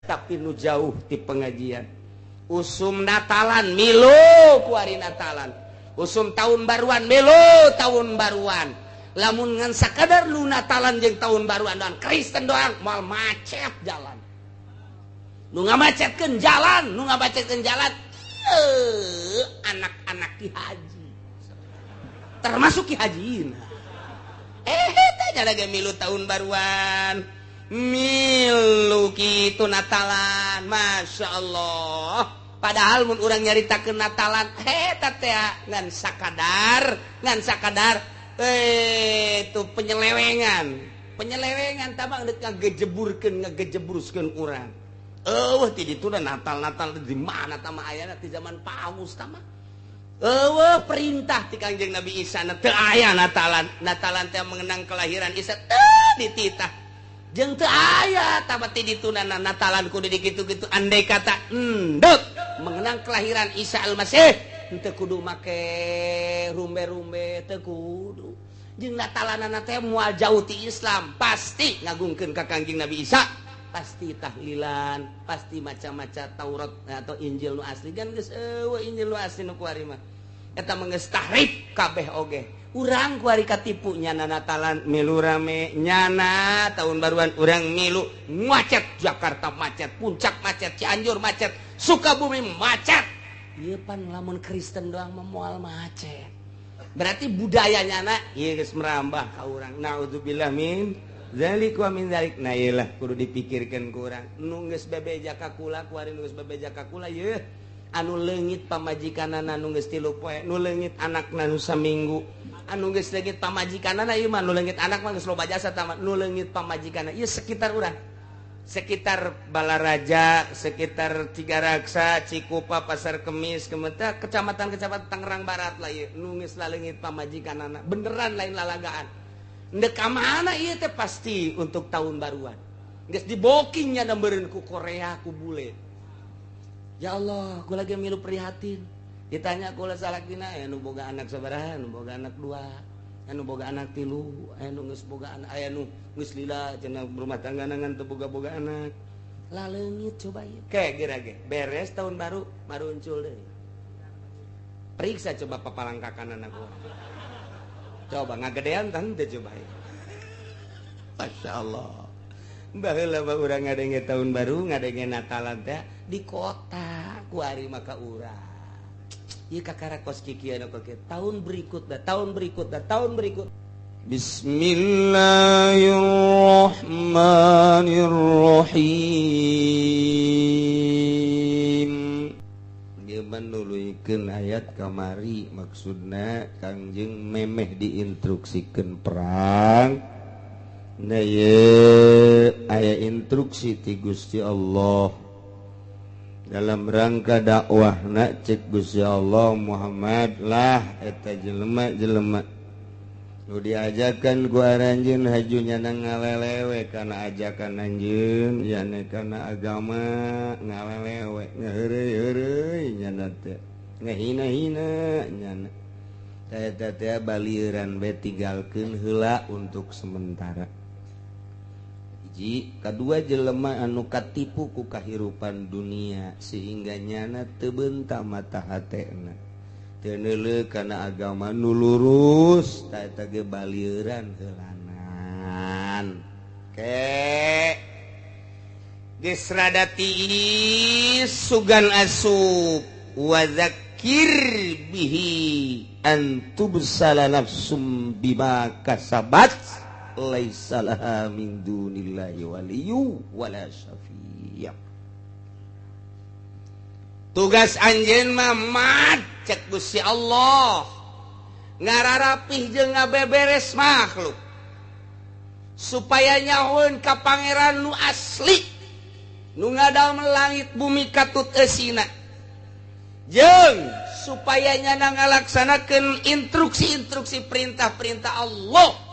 Tapi nu jauh di pengajian, usum Natalan milu kuari Natalan, usum tahun baruan milu tahun baruan. Lamun ngan sakadar nu Natalan jeung tahun baruan doang, Kristen doang, moal macet jalan. Nu ngamacetkeun jalan, nu ngamacetkeun jalan anak-anak Ki Haji, termasuk Ki Haji. Tanya lagi milu tahun baruan, milu kitu Natalan, Masya Allah. Padahal mun urang nyaritakeun Natalan, eta teh ngan sakadar, ngan sakadar itu penyelewengan, penyelewengan tabang deuk ngagejeburkeun, ngagejebruskeun urang. Eueuh ti ditu Natal-Natal di mana tah mah ayana ti zaman Paus tah mah. Eueuh perintah ti Kangjeng Nabi Isa na teu aya Natalan. Natalan teh mengenang kelahiran Isa teu dititah. Jeung teu aya tah mah ti ditu Natalan kudu dikitu-kitu, andai kata endek mengenang kelahiran Isa Al-Masih henteu kudu make rumbe-rumbe, teu kudu. Jeung Natalanana teh moal jauh ti Islam, pasti ngagungkeun ka Kangjeng Nabi Isa, pasti tahlilan, pasti macam-macam Taurat atau Injil nu asli kan geus eueuh Injil nu asli nu kuari mah. Eta mah geus tahrif kabeh oge. Urang kuari katipu, nyana Natalan milu rame, nyana tahun baruan urang milu macet, Jakarta macet, Puncak macet, Cianjur macet, Sukabumi macet. Ieu pan lamun Kristen doang mah moal macet. Berarti budaya nyana ieu geus merambah ka urang. Naudzubillah min zalik wa min zalik. Nah ieu lah kudu dipikirkeun ku urang. Nu geus bebeja ka kula kuari, nu geus bebeja ka kula ieu anu leungit pamajikanana nu geus 3 poe, nu leungit anakna nu saminggu, anu geus leungit pamajikanana ieu mah, nu leungit anak mah geus loba jasa tah, nu leungit pamajikanana ieu sekitar urang, sekitar Balaraja, sekitar Cigaraksa, Cikupa, Pasar Kemis, Kemeta, kecamatan-kecamatan Tangerang Barat lah ieu nu geus laleungit pamajikanana beneran lain lalagaan. Ndek ka mana ieu teh pasti untuk tahun baruan. Geus dibokingnya nembereun ku Korea, ku bule. Ya Allah, aku lagi milu prihatin. Ditanya kula salakina, aya nu boga anak sabaraha, nu boga anak 2, anu boga anak 3, aya nu geus boga anak, aya nu geus lila cenah berumah tangga ngan teu boga-boga anak. Laleungit coba ieu. Ke geura ge, beres tahun baru maruncul deui. Periksa coba papalangkakan anak urang. Coba ngagedean tah henteu coba ieu. Masya Allah. Baheula mah urang ngadenge tahun baru, ngadenge Natalan teh di kota kuari maka urang. Ieu kakara kos kikieu anu kieu. Tahun berikut dah, tahun berikut dah, tahun berikut. Bismillahirrahmanirrahim. Ieu mah nuluykeun ayat kamari, maksudna Kangjeng memeh diinstruksikeun perang. Nah ye aya instruksi ti Gusti Allah dalam rangka dakwahna, cek Gusti Allah, Muhammad lah eta jelema-jelema nu diajakan ku aranjeun haju nyana ngalelewe kana ajakan anjeun, yane kana agama ngalelewe, ngaheureuy-heureuy nyana teh, ngahina-hina nyana. Eta teh balieuran bae tinggalkeun heula untuk sementara. Hiji, kadua jelema anu katipu ku kahirupan dunia sehingga nyana teu beunta mata hatena, teu neuleuh kana agama nu lurus, ta eta ge balieuran heulanan. Ke geus rada tiis sugan asup wa dzakir bihi an tubsala nafsum bima kasabat laisa laha min dunillahi waliyyu wala syafi'i. Tugas anjeun mah mat cek Gusti Allah ngararapih jeung ngabeberes makhluk supaya nyahoeun ka pangeran nu asli nu ngadamel langit bumi katut eusina, jeung supaya nyana ngalaksanakeun instruksi-instruksi perintah-perintah Allah.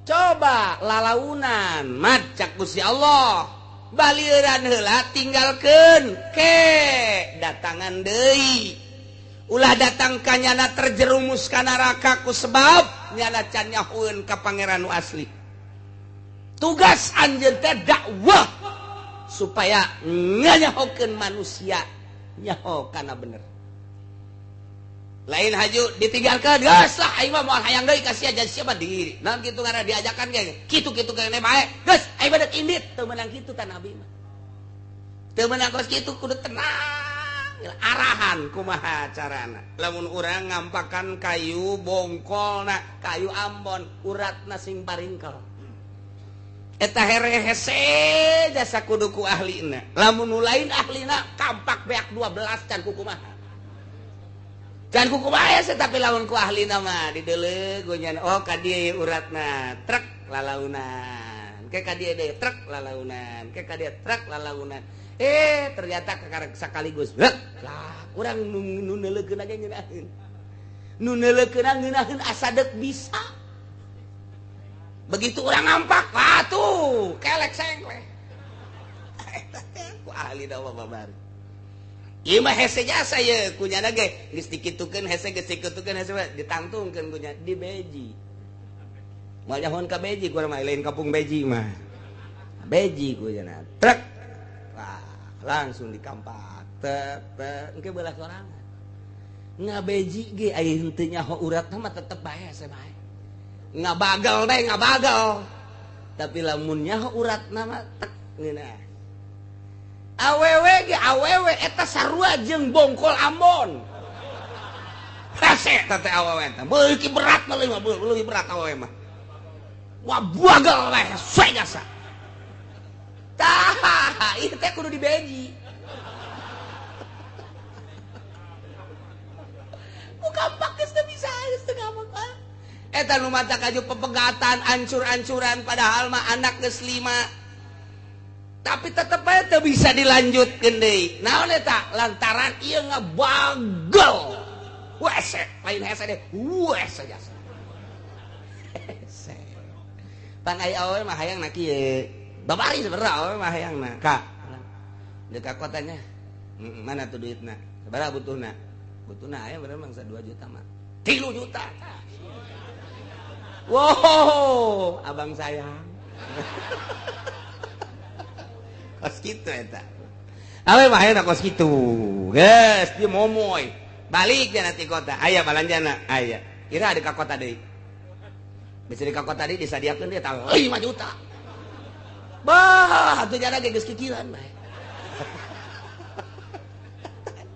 Coba lalaunan mat cak Gusti Allah, balieuran heula tinggalkeun ke datangan deui, ulah datang ka nyana terjerumus ka neraka ku sebab nyana can nyahoeun ka pangeran nu asli. Tugas anjeun teh dakwah Supaya nganyahokeun manusia nyaho kana bener. Lain haju ditinggalkan geus lah aing mah moal hayang deui ka sia jadi siapa diri. Naon kitu ngaranna diajakan ge kitu-kitu keneh bae. Geus aing mah deuk indit teu meunang kitu ta nabi mah. Teu meunang kos kitu kudu tenang. Arahan kumaha carana. Lamun urang ngampakan kayu bongkolna, kayu ambon uratna sing paringkel. Eta here hese jasa kudu ku ahlina. Lamun nu lain ahlina kampak beak 12 can kukumaha. Can kukumaha hese tapi lamun ku ahlina mah dideuleu gunyan oh ka dieu uratna trek lalaunan. Ke ka dieu deui trek lalaunan, ke ka dieu trek lalaunan. Ternyata kakarek sakaligus. Lah urang nu neuleukeun ge ngeunaheun. Nu neuleukeun ngeunaheun asa deuk bisa. Begitu orang ngampak, tuh kelek sengkleh. Ku ahli dawa babari. Ieu mah hese jasa ye, kunyana ge geus dikitukeun hese geus dikitukeun hese ditangtungkeun kunya di beji. Moal nyahoan ka beji ku mah lain kampung beji mah. Beji kunyana. Trek. Wah, langsung dikampak. Tek tek engke beulah sorangan. Ngabeji ge aya henteu nyaho uratna mah tetep bae hese bae. Ngabagal deh ngabagal tapi lamun nyaho urat nama tek ngeunah awewe ge awewe eta sarua jeung bongkol Ambon hese teh awewe teh beuki berat mah leuwih berat awewe mah wah bagal we hese jasa tah ieu teh kudu dibeji bukan geus teu bisa geus teu gampang. Eta nu mata kaju pepegatan ancur-ancuran padahal mah anak geus 5 tapi tetep aja teu bisa dilanjutkeun deui. Naon eta? Lantaran ieu ngebagel. Wese, lain hese deh. Wese jasa. Hese. Pan aya awewe mah hayangna kieu. Babari sebenarnya awewe mah hayangna. Ka. Deuk ka kotanya. Mana tuh duitna? Sabaraha butuhna? Butuhna aya bener mangsa 2 juta mah. 3 juta. Wow, abang sayang. Kos kitu eta. Awe mah hayang kos kitu. Geus, dia momoy. Balik dia nanti kota. Aya balanjana, aya. Kira ada ka kota deui. Bisa di ka kota deui disadiakeun dia tah 5 juta. Bah, atuh jana ge geus kikiran bae.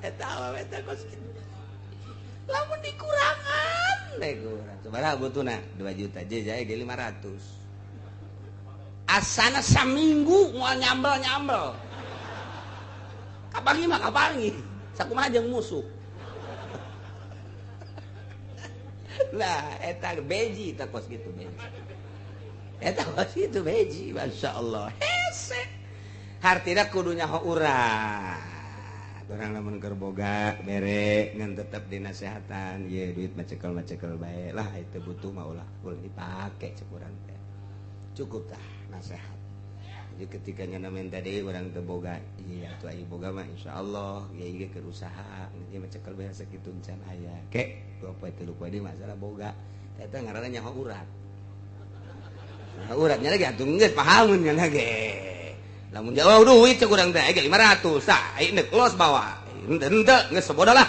Eta awewe teh kos kitu. Lamun dikurangan deh kurang. Sabaraha butuhna? 2 juta je jae ge 500. Asana saminggu moal nyambel-nyambel. Kapangi mah kapangi. Sakumaha jeung musuh. Nah, eta beji eta kos kitu beji. Eta kos kitu beji, masyaallah. Hese. Hartina kudu nyaho urang. Orang lamun keur boga bere ngan tetep dinasehatan ye duit macekel-macekel bae lah itu butuh mah ulah ulah dipake cek urang teh. Cukup tah nasehat. Jadi ketika nyana minta deui urang teu boga iya atuh aya boga mah insyaallah ye ieu keur usaha ieu macekel bae sakitu can aya. Ke 2 poe 3 poe deui masalah boga. Eta ngaranna nyaho urat. Nah uratnya lagi atuh geus pahamun nyana ge. Lamun jauh duit cek urang teh 500 tah aya neuk los bawa henteu geus sebodoh lah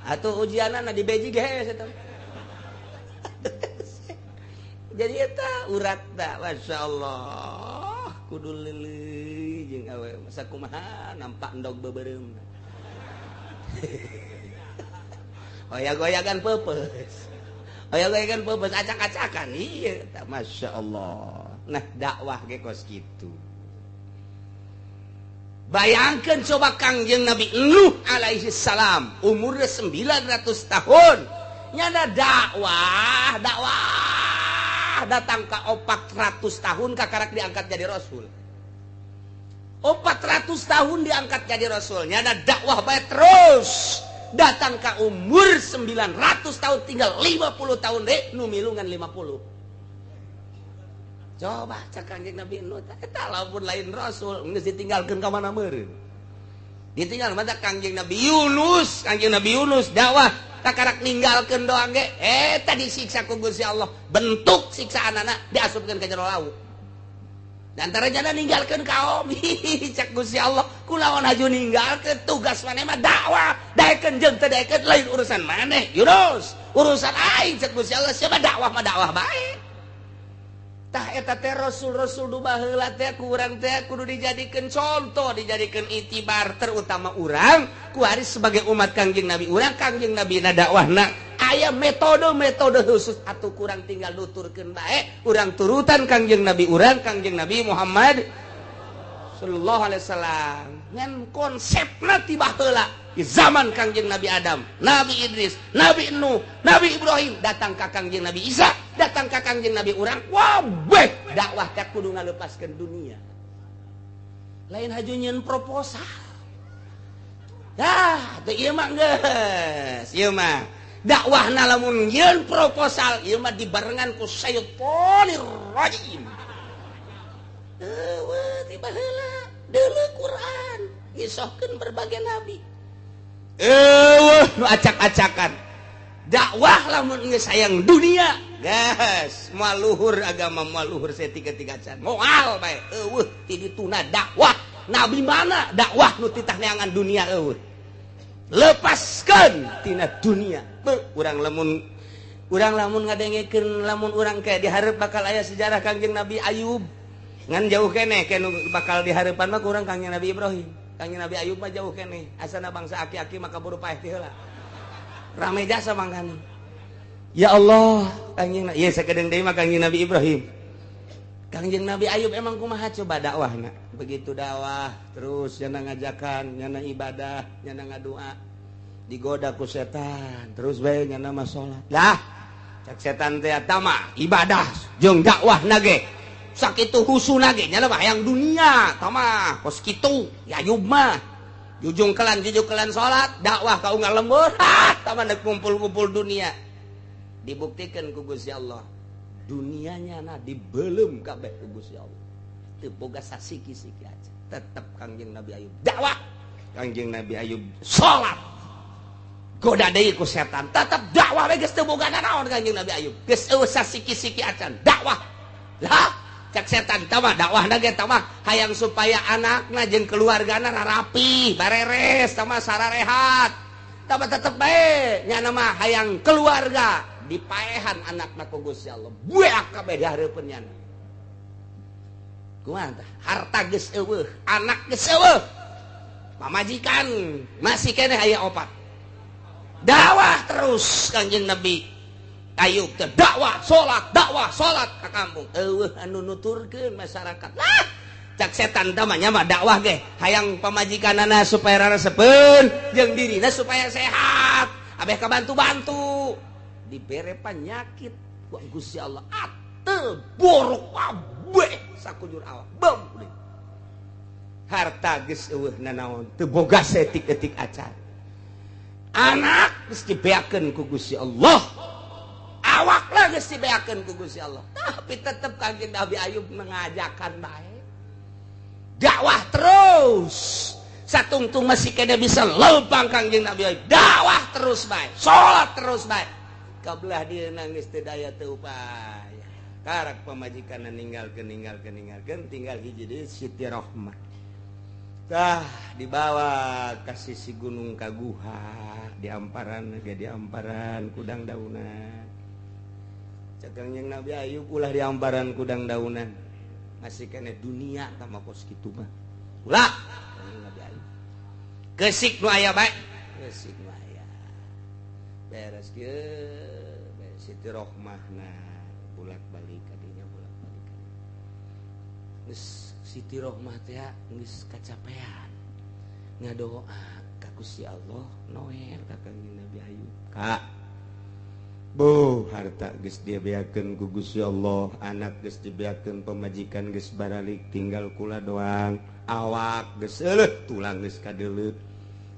atuh ujianana di beji ge hese teh. Jadi eta urat tah masyaallah kudu leuleui jeung awe sakumaha nampak endog beubeurem. Goyag-goyagan peupeus. Goyag-goyagan peupeus acak-acakan ieu tah masyaallah. Nah dakwah ge kos kitu. Bayangkan coba Kangjeng Nabi Nuh alaihi salam umurnya 900 tahun nyana dakwah dakwah datang ke 400 tahun kakarak diangkat jadi rasul. 400 tahun diangkat jadi rasul nyana dakwah bae terus datang ke umur 900 tahun tinggal 50 tahun deh nu milungan 50. Coba cek Kangjeng Nabi Nuh eta lamun lain rasul geus ditinggalkeun ka mana meureun. Ditinggal mata Kangjeng Nabi Yunus, Kangjeng Nabi Yunus dakwah takarak ninggalkeun doang ge eta disiksa ku Gusti Allah. Bentuk siksaanana diasupkeun ka jero laut. Antara jana ninggalkeun kaum, cek Gusti Allah, kulawan haju ninggalkeun tugas maneh mah dakwah, daekeun jeung teu daekeun lain urusan maneh. Yunus, urusan aing cek Gusti Allah, siapa dakwah mah dakwah bae. Tah eta teh rasul-rasul nu baheula teh ku urang teh kudu dijadikeun contoh, dijadikeun itibar, terutama urang kuari sebagai umat Kangjeng Nabi urang, Kangjeng Nabi na dakwahna aya metode-metode khusus atuh kurang tinggal nuturkeun bae, urang turutan Kangjeng Nabi urang, Kangjeng Nabi Muhammad sallallahu alaihi wasallam. Ngan konsepna ti baheula di zaman Kangjeng Nabi Adam, Nabi Idris, Nabi Nuh, Nabi Ibrahim, datang ka Kangjeng Nabi Isa, datang ka Kangjeng Nabi urang, wabeh dakwah teh kudu ngalepaskeun dunia. Lain haju nyieun proposal. Dah, teu ieu mah geus, ieu mah dakwahna lamun nyieun proposal ieu mah dibarengan ku syaitonir rajim. Eueuh ti baheula deuleu Quran ngisohkeun berbagai nabi. Eueuh nu acak-acakan. Dakwah lamun geus sayang dunia, geus moal luhur agama, moal luhur saeutik-eutik acan. Moal bae eueuh ti dituna dakwah. Nabi mana dakwah nu titah neangan dunia eueuh. Lepaskan tina dunia. Urang lamun ngadengekeun lamun urang kayak dihareup bakal aya sejarah Kangjeng Nabi Ayub. Ngan jauh keneh ke bakal dihareupan mah kurang Kangjeng Nabi Ibrahim. Kangjeng Nabi Ayub mah jauh keneh. Asana bangsa aki-aki maka buru paeh ti heula. Rame jasa mangkana. Ya Allah, Kangjeng ieu sakedeung deui mah Kangjeng Nabi Ibrahim. Kangjeng Nabi Ayub emang kumaha coba dakwahna? Begitu dakwah terus nyana ngajakan, nyana ibadah, nyana ngadua. Digoda ku setan, terus bae nyana mah salat. Lah, cek setan teh tama ibadah jeung dakwah nage. Sakitu husuna ge nyana mah hayang dunia, tama kos kitu ya Ayub mah. Jujung kelan salat, dakwah ka unggal lembur, ha tama deuk kumpul-kumpul dunia. Dibuktikan ku Gusti Allah. Dunianya na dibelum kabeh ku Gusti Allah. Teu boga sasiki-siki aja. Tetep Kangjeng Nabi Ayub dakwah. Kangjeng Nabi Ayub salat. Goda deui ku setan, tetep dakwah we geus teu boga nanaon Kangjeng Nabi Ayub. Geus eueuh sasiki-siki acan dakwah. Lah, cek setan tama dakwahna ge tama hayang supaya anakna jeung keluargana rarapi, bareres, tama sararehat. Tama tetep bae nyana mah hayang keluarga dipaehan anakna ku Gusti Allah. Bueak kabeh di hareupeun nyana. Kumaha tah? Harta geus eueuh, anak geus eueuh. Pamajikan masih keneh aya opat. Dakwah terus Kangjeng Nabi Ayub teh dakwah, salat ka kampung. Eueuh anu nuturkeun masyarakat. Lah, cak setan teh mah nya mah dakwah ge hayang pamajikanana supaya raresepeun jeung dirina supaya sehat. Abeh kabantu-bantu. Dibere penyakit ku Gusti Allah atel borok kabeh sakujur awak. Bem. Harta geus eueuh nanaon teu boga saeutik-eutik acan. Anak geus dibeakeun ku Gusti Allah. Awak lah geus dibeakeun ku Gusti Allah. Tapi tetep Kangjeng Nabi Ayub mengajakan bae. Dakwah terus. Satungtung masih kena bisa lempang Kangjeng Nabi Ayub. Dakwah terus bae, salat terus bae. Kabelah dia nangis teu daya teu upaya. Karak pamajikan ninggalkeun ninggalkeun ninggalkeun tinggal hiji deui Siti Rohmah. Tah dibawa ka sisi gunung ka guha di amparan ge di amparan kudang daunan. Cek Kangjeng Nabi Ayub ulah di amparan kudang daunan. Masih keneh dunia tama kos kitu mah. Ulah Kangjeng Nabi Ayub. Kesik nu aya bae. Kesik nu aya. Beres kieu Siti Rohmahna bolak-balik kadinya bolak-balik. Geus Siti Rohmah teh geus kacapean. Ngadoa ka Gusti Allah noel ka Kangjeng Nabi Ayub. Kak. Bu, harta geus dibeakeun ku Gusti Allah, anak geus dibeakeun, pamajikan geus baralik, tinggal kula doang. Awak geus eueuh, tulang geus kadeuleut.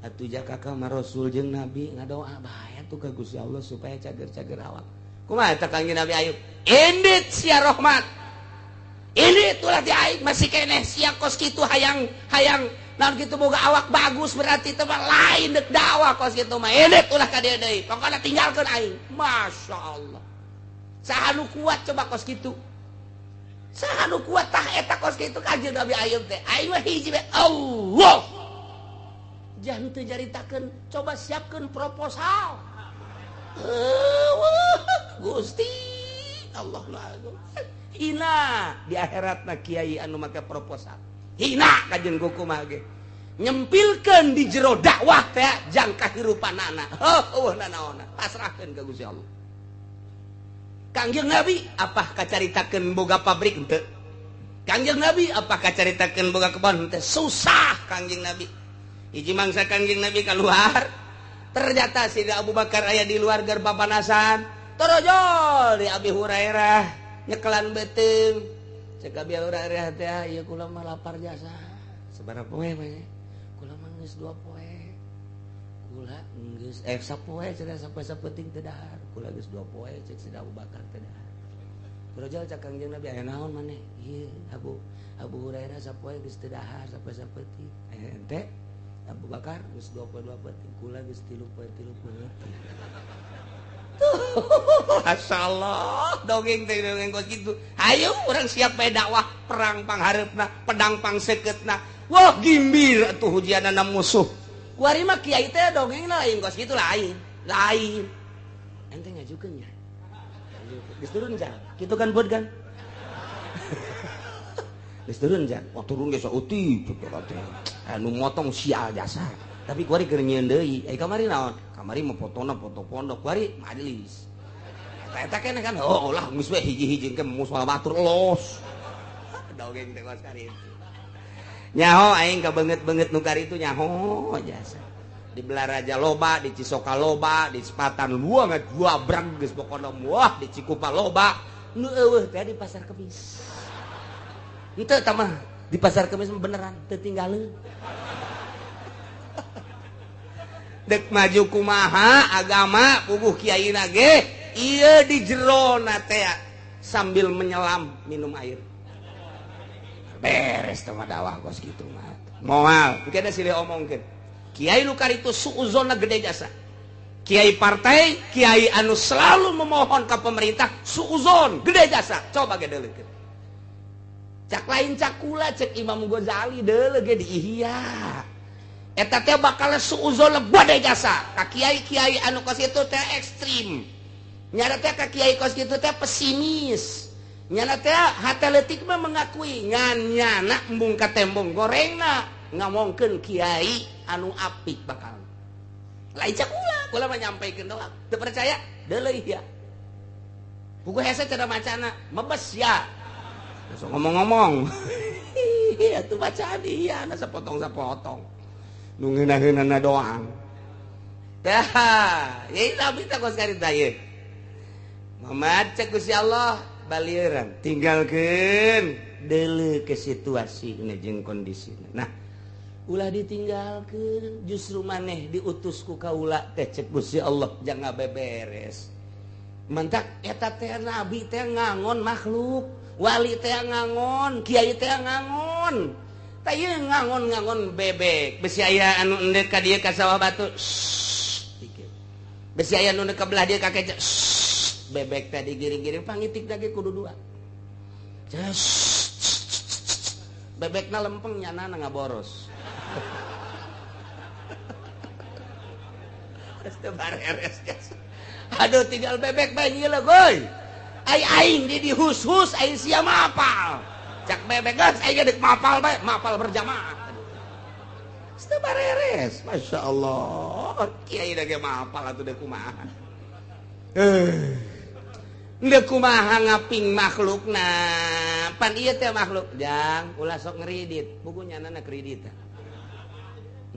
Atuh jaka ka Rasul jeung Nabi ngadoa bae atuh ka Gusti Allah supaya cager-cager awak. Kumaha eta Kangjeng Nabi Ayub? Indit sia Rohmat. Ini itulah di aing masih keneh sia kos kitu hayang hayang naon kitu boga awak bagus berarti teh mah lain deuk dakwah kos kitu mah. Indit ulah ka dieu deui. Pokona tinggalkeun aing. Masya Allah. Saha nu kuat coba kos kitu? Saha nu kuat tah eta kos kitu Kangjeng Nabi Ayub teh. Aing mah hiji we Allah. Jangan teu nyaritakeun, coba siapkeun proposal. Gusti Allah nu agung. Hina di akhiratna kiai anu make proposal. Hina kajeun kumaha ge. Nyempilkeun di jero dakwah teh jang kahirupanana. Heuh nanaonna, pasrahkeun ka Gusti Allah. Kangjeng Nabi apa kacaritakeun boga pabrik henteu? Kangjeng Nabi apa kacaritakeun boga kebon henteu? Susah Kangjeng Nabi. Hiji mangsa Kangjeng Nabi keluar, ternyata Sidina Abu Bakar aya di luar keur papanasan. Torojol di Abi Hurairah nyekelan beuteung. Cek Abi Hurairah teh, ieu kula mah lapar jasa. Sabaraha poe mah? Kula mah geus 2 poe. Kula geus sapoe cenah sapoe sapenting teu dahar. Kula geus 2 poe cek Sidina Abu Bakar teu dahar. Torojol cek Kangjeng Nabi aya naon maneh? Ieu Abu Hurairah sapoe geus teu dahar sapoe sapenting. Aya ente Abu Bakar geus 2 poe 2 penting, kula geus 3 poe 3 penting. Tuh, masyaallah, dongeng teh dongeng kos kitu. Hayu urang siap bae dakwah perang panghareupna, pedang pangsekeutna. Wah, gimbir atuh hujianana musuh. Kuari mah kiai teh dongengna lain kos kitu lain. Lain. Ente ngajukeun nya. Geus turun jan. Kitu kan buat kan? Geus turun jan. Wah turun ge sautik kitu teh. Anu motong sial jasa. Tapi kuari keur nyieun deui. Kamari naon? Kamari mah fotona foto pondok, kuari majelis. Eta keneh kan oh lah geus we hiji-hiji ke musola batur los. Dongeng teh kos kari itu. Nyaho aing kabeungeut-beungeut nu kari itu nyaho jasa. Di Belaraja loba, di Cisoka loba, di Sepatan luang dua brang geus pokona wah di Cikupa loba. Nu eueuh teh di Pasar Kemis. Henteu tah mah di Pasar Kemis beneran teu tinggaleun. Dek maju kumaha agama puguh kiai nage ieu di jerona teh sambil menyelam minum air. Beres teh mah dakwah kos kitu mah. Moal, engke silih omongkeun. Kiai nu karitu suuzonna gede jasa. Kiai partai, kiai anu selalu memohon ka pemerintah suuzon gede jasa. Coba ge deuleukeun. Cak lain cak kula cek Imam Ghazali deuleu ge di Ihya. Eta teh bakal suuzon gede jasa. Ka kiai-kiai anu kos kitu teh ekstrim. Nyana teh ka kiai kos kitu teh pesimis. Nyana teh hate leutik mah mengakui ngan nyana embung ka tembong gorengna ngomongkeun kiai anu apik bakal. Lain cak kula, kula mah nyampaikeun doang. Teu percaya? Deuleu Ihya. Buku hese cara macana, mebes ya. Langsung ngomong-ngomong. Atuh bacaan Ihya na sapotong-sapotong. Nu ngeunah-ngeunahna doang. Tah, ieu tapi teh kos karita ieu. Muhammad cek Gusti Allah balieuran, tinggalkeun deuleu ke situasi jeung kondisina. Nah, ulah ditinggalkeun, justru maneh diutus ku kaula teh cek Gusti Allah jangan beberes. Mantak eta teh nabi teh ngangon makhluk, wali teh ngangon, kiai teh ngangon. Tah ieu ngangon-ngangon bebek, besi aya anu endek ka dieu ka sawah batu. Dikit. Besi aya anu endek ka belah dieu ka keca. Bebek tadi giring-giring pangitik lagi kudu dua. Bebekna lempeng nyanana ngaboros. Aduh tinggal bebek bae nyieula goy. Ai aing di dihus-hus aing sia mapal. Cak bebek geus aing deuk mapal bae, mapal berjamaah. Teu bareres, masyaallah. Kiai da ge mapal atuh deuk kumaha. Deuk kumaha ngaping makhlukna. Pan ieu teh makhluk jang ulah sok ngeridit, buku nyanana kredit.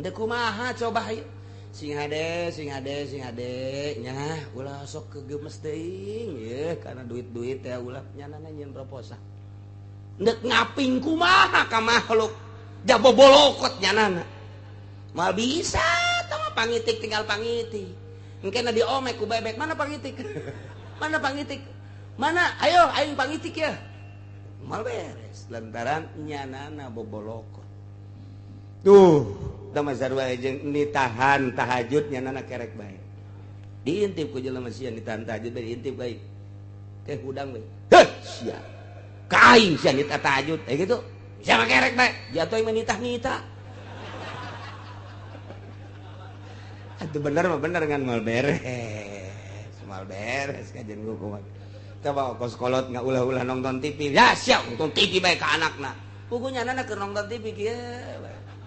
Deuk kumaha coba hayu. Sing hade, sing hade, sing hade nya ulah sok kegemes teuing ye karena duit-duit teh ulah nyanana nyieun proposal. Ndek ngaping kumaha ka makhluk jabobolokot nyanana. Moal bisa tah mah pangitik tinggal pangitik. Engkena diomek ku bebek, mana pangitik? Mana pangitik? Mana? Ayo aing pangitik ya. Moal beres lantaran nyanana bobolokot. Tuh, da mah sarua jeung ditahan tahajud nyanana kerek bae. Diintip ku jelema sia ditahan tahajud bae diintip bae. Teh hudang bae. Heh, sia. Ka aing sia nita tahajud eh gitu. Sia mah kerek bae, jatuh mah nitah-nitah. Atuh bener mah bener ngan moal beres. Moal beres kajian kumaha. Coba kos kolot nggak ulah-ulah nonton TV. Ya siap nonton TV bae ka anakna. Pugunya anak keur nonton TV kieu.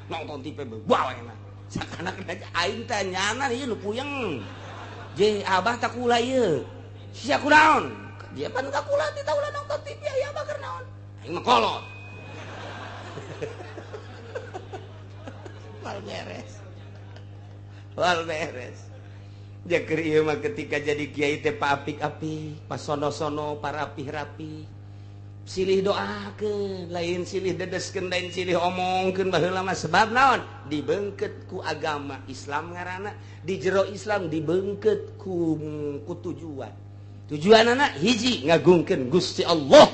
Nonton TV bae mah. Sakanakna aing teh nyana ieu nu puyeng. Je abah tak kula ieu. Sia kunaon? Dia pan ka kula teh ulah nonton TV aya abah keur naon? Aing mah kolot. Wal beres. Wal beres. Jaker ieu mah ketika jadi kiai teh paapik-apik, pasono-sono, parapih-rapi. Silih doakeun, lain silih dedeskeun, lain silih omongkeun baheula mah sebab naon? Dibengket ku agama Islam ngaranna, di jero Islam dibengket ku tujuan. Tujuanana hiji ngagungkeun Gusti Allah.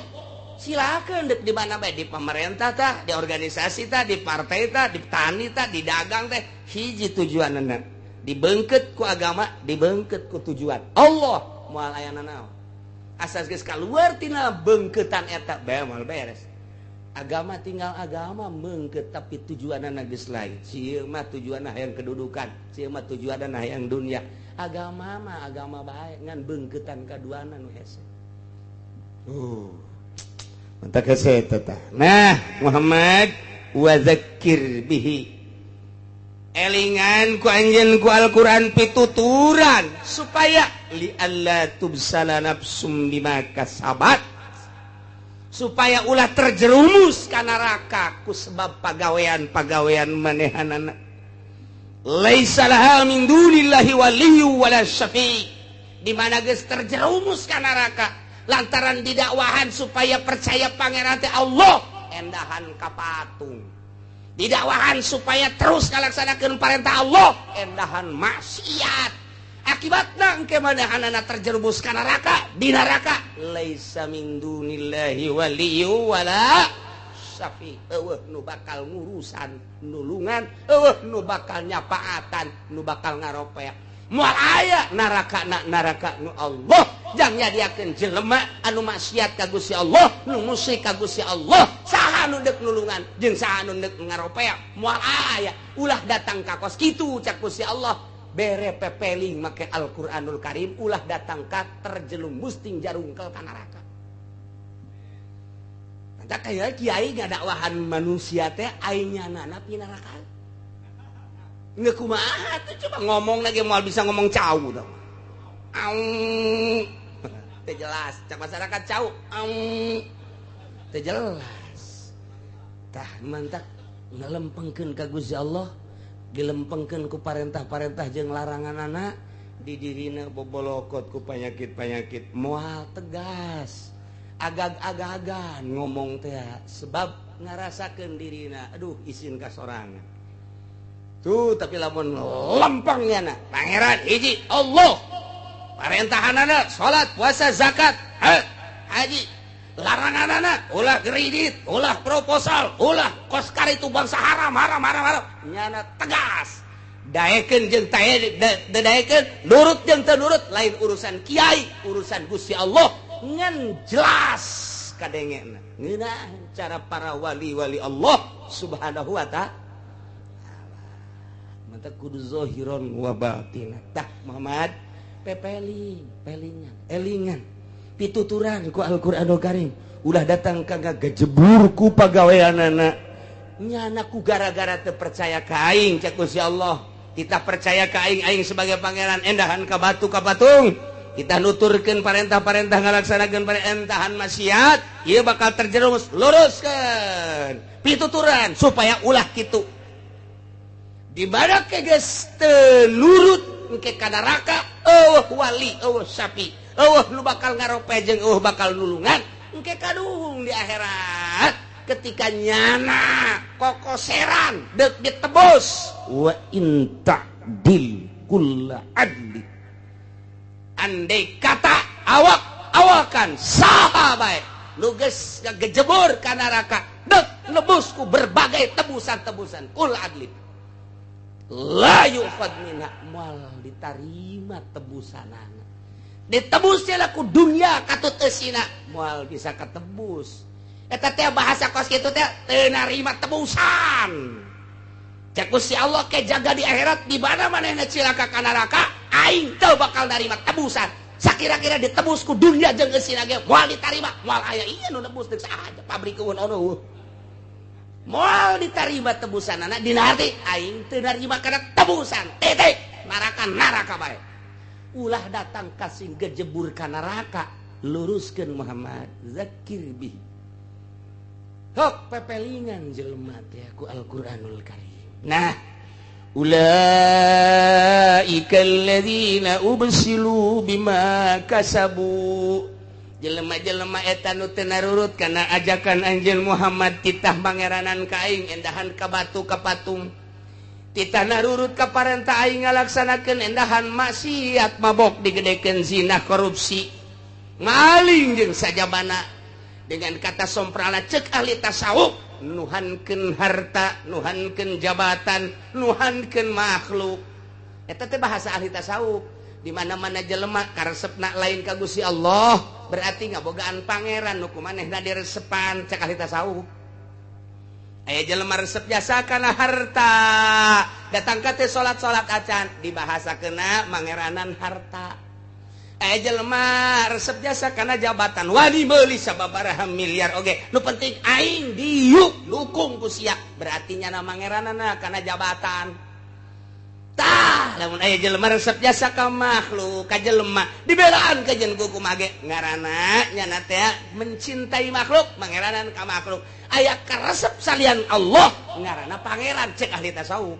Silakeun dek di mana bae, di pemerintah tah, di organisasi tah, di partai tah, di tani tah, di dagang teh, hiji tujuanana. Dibengket ku agama, dibengket ku tujuan Allah moal aya nanaon. Asas geus kaluar tina bengketan eta bae moal beres. Agama tinggal agama mengket tapi tujuanana geus lain. Sieun mah tujuanna hayang kedudukan, sieun mah tujuanna hayang dunia. Agama mah agama bae ngan bengketan kaduana nu hese. Mantap hese eta tah. Nah, Muhammad wa zakkir bihi. Elingan ku anjeun ku Al-Qur'an pituturan supaya li alla tubsala nafsum bima kasabat, supaya ulah terjerumus ka neraka ku sebab pagawean-pagawean manehanana. Laisa laha min dunillahi waliyyu wala syafi'. Di mana geus terjerumus ka neraka lantaran didakwahan supaya percaya pangeran teh Allah, endahan ka patung. Didakwahan supaya terus ngalaksanakeun parentah Allah, endahan maksiat. Akibatna engke manahanana terjerumus ka neraka, di neraka laisa min dunillahi waliyyu wala syafi. Eueuh nu bakal ngurusan nulungan, eueuh nu bakal nyapaatan, nu bakal ngaropea. Moal aya neraka na neraka nu Allah jang nyadiakeun jelema anu maksiat ka Gusti Allah, nu musyrik ka Gusti Allah, saha nu deuk nulungan jeung saha nu deuk ngaropea, moal aya. Ulah datang ka kos kitu cak Gusti Allah, bere pepeling make Al-Qur'anul Karim, ulah datang ka terjerumus ting jarungkel ka neraka. Mantap kaya kiai ngadakwahan manusia teh aing nyanana pinaraka. Nggak kumaha tuh coba ngomong lagi moal bisa ngomong cau dong. Aung. Teu jelas, cak masyarakat cau. Aung. Teu jelas. Tah mantak ngalempengkeun ka Gusti Allah, dilempengkeun ku parentah-parentah jeung laranganana, di dirina bobolokot ku panyakit-panyakit moal tegas. Agag-agagan ngomong teh sebab ngarasakeun dirina, aduh isin ka sorangan. Tuh tapi lamun lempengnya na pangeran hiji Allah, parentahanana salat, puasa, zakat, haji, laranganana ulah kredit, ulah proposal, ulah koskar itu bangsa haram haram haram haram. Nyana tegas. Daekeun jeung daekeun, nurut jeung teu nurut lain urusan kiai, urusan Gusti Allah. Ngan jelas kadengena. Ngeunah cara para wali-wali Allah Subhanahu wa ta'ala. Mata kudu zohiron wa batina. Tah Muhammad pepeling, pelingan, elingan, pituturan ku Al-Qur'anul Karim. Ulah datang ka ngagejebur ku pagaweanana. Nyana ku gara-gara teu percaya ka aing cak Gusti Allah. Kita percaya ka aing, aing sebagai pangeran endahan ka batu ka patung. Kita nuturkeun parentah-parentah ngalaksanakeun parentahan maksiat, ieu bakal terjerumus. Luruskeun pituturan supaya ulah kitu. Di mana geus teu nurut engke ka neraka, eueuh wali, eueuh sapi, eueuh nu bakal ngarope jeung eueuh bakal nulungan, engke kaduhung di akhirat ketika nyana kokoseran deuk ditebus. Wa in ta'dil kulla adli. Andai kata awak awakan saha bae nu geus ngagejebur ka neraka, deuk nebus ku berbagai tebusan-tebusan kul adli. La yu'khad minha, moal ditarima tebusanana. Ditebus ku dunia katut eusina, moal bisa katebus. Eta teh bahasa kos kitu teh teu narima tebusan. Cek Gusti Allah ke jaga di akhirat di mana manehna cilaka ka neraka, aing teu bakal narima tebusan. Sakira-kira ditebus ku dunia jeung eusina ge moal ditarima, moal aya ieu nu nebus deuk saha pabrik eueun ono. Moal ditarima tebusanana dina arti aing teu narima kana tebusan. Titik. Neraka neraka bae. Ulah datang kasing gejebur ka neraka, luruskeun Muhammad zakir bih. Hok pepelingan jelema teh ku Al-Qur'anul Karim. Nah, ulaika alladzina ubsilu bima kasabu. Jelema-jelema eta nu teu narurut kana ajakan anjeun Muhammad titah pangeranan ka aing endahan ka batu ka patung. Titah narurut ka parentah aing ngalaksanakeun endahan maksiat mabok digedekeun zina korupsi. Maling jeung sajabana. Dengan kata somprala cek ahli tasawuf nuhankeun harta, nuhankeun jabatan, nuhankeun makhluk. Eta teh bahasa ahli tasawuf. Di mana-mana jelema karesepna lain ka Gusti Allah, berarti ngabogaan pangeran nu kumanehna diresepan cek ahli tasawuf. Aya jelema resep jasa kana harta, datang ka teh salat-salat acan dibahasakeunna mangeranan harta. Aya jelema resep jasa kana jabatan, wani meuli sababaraha miliar oge, nu penting aing diuk dukung ku sia, berarti nyana mangeranana kana jabatan. Tah, lamun aya jelema resep jasa ka makhluk, ka jelema dibelaan ka jeung kumaha ge ngaranna nyana teh mencintai makhluk, mangeranan ka makhluk. Aya karesep salian Allah ngaranna pangeran cek ahli tasawuf.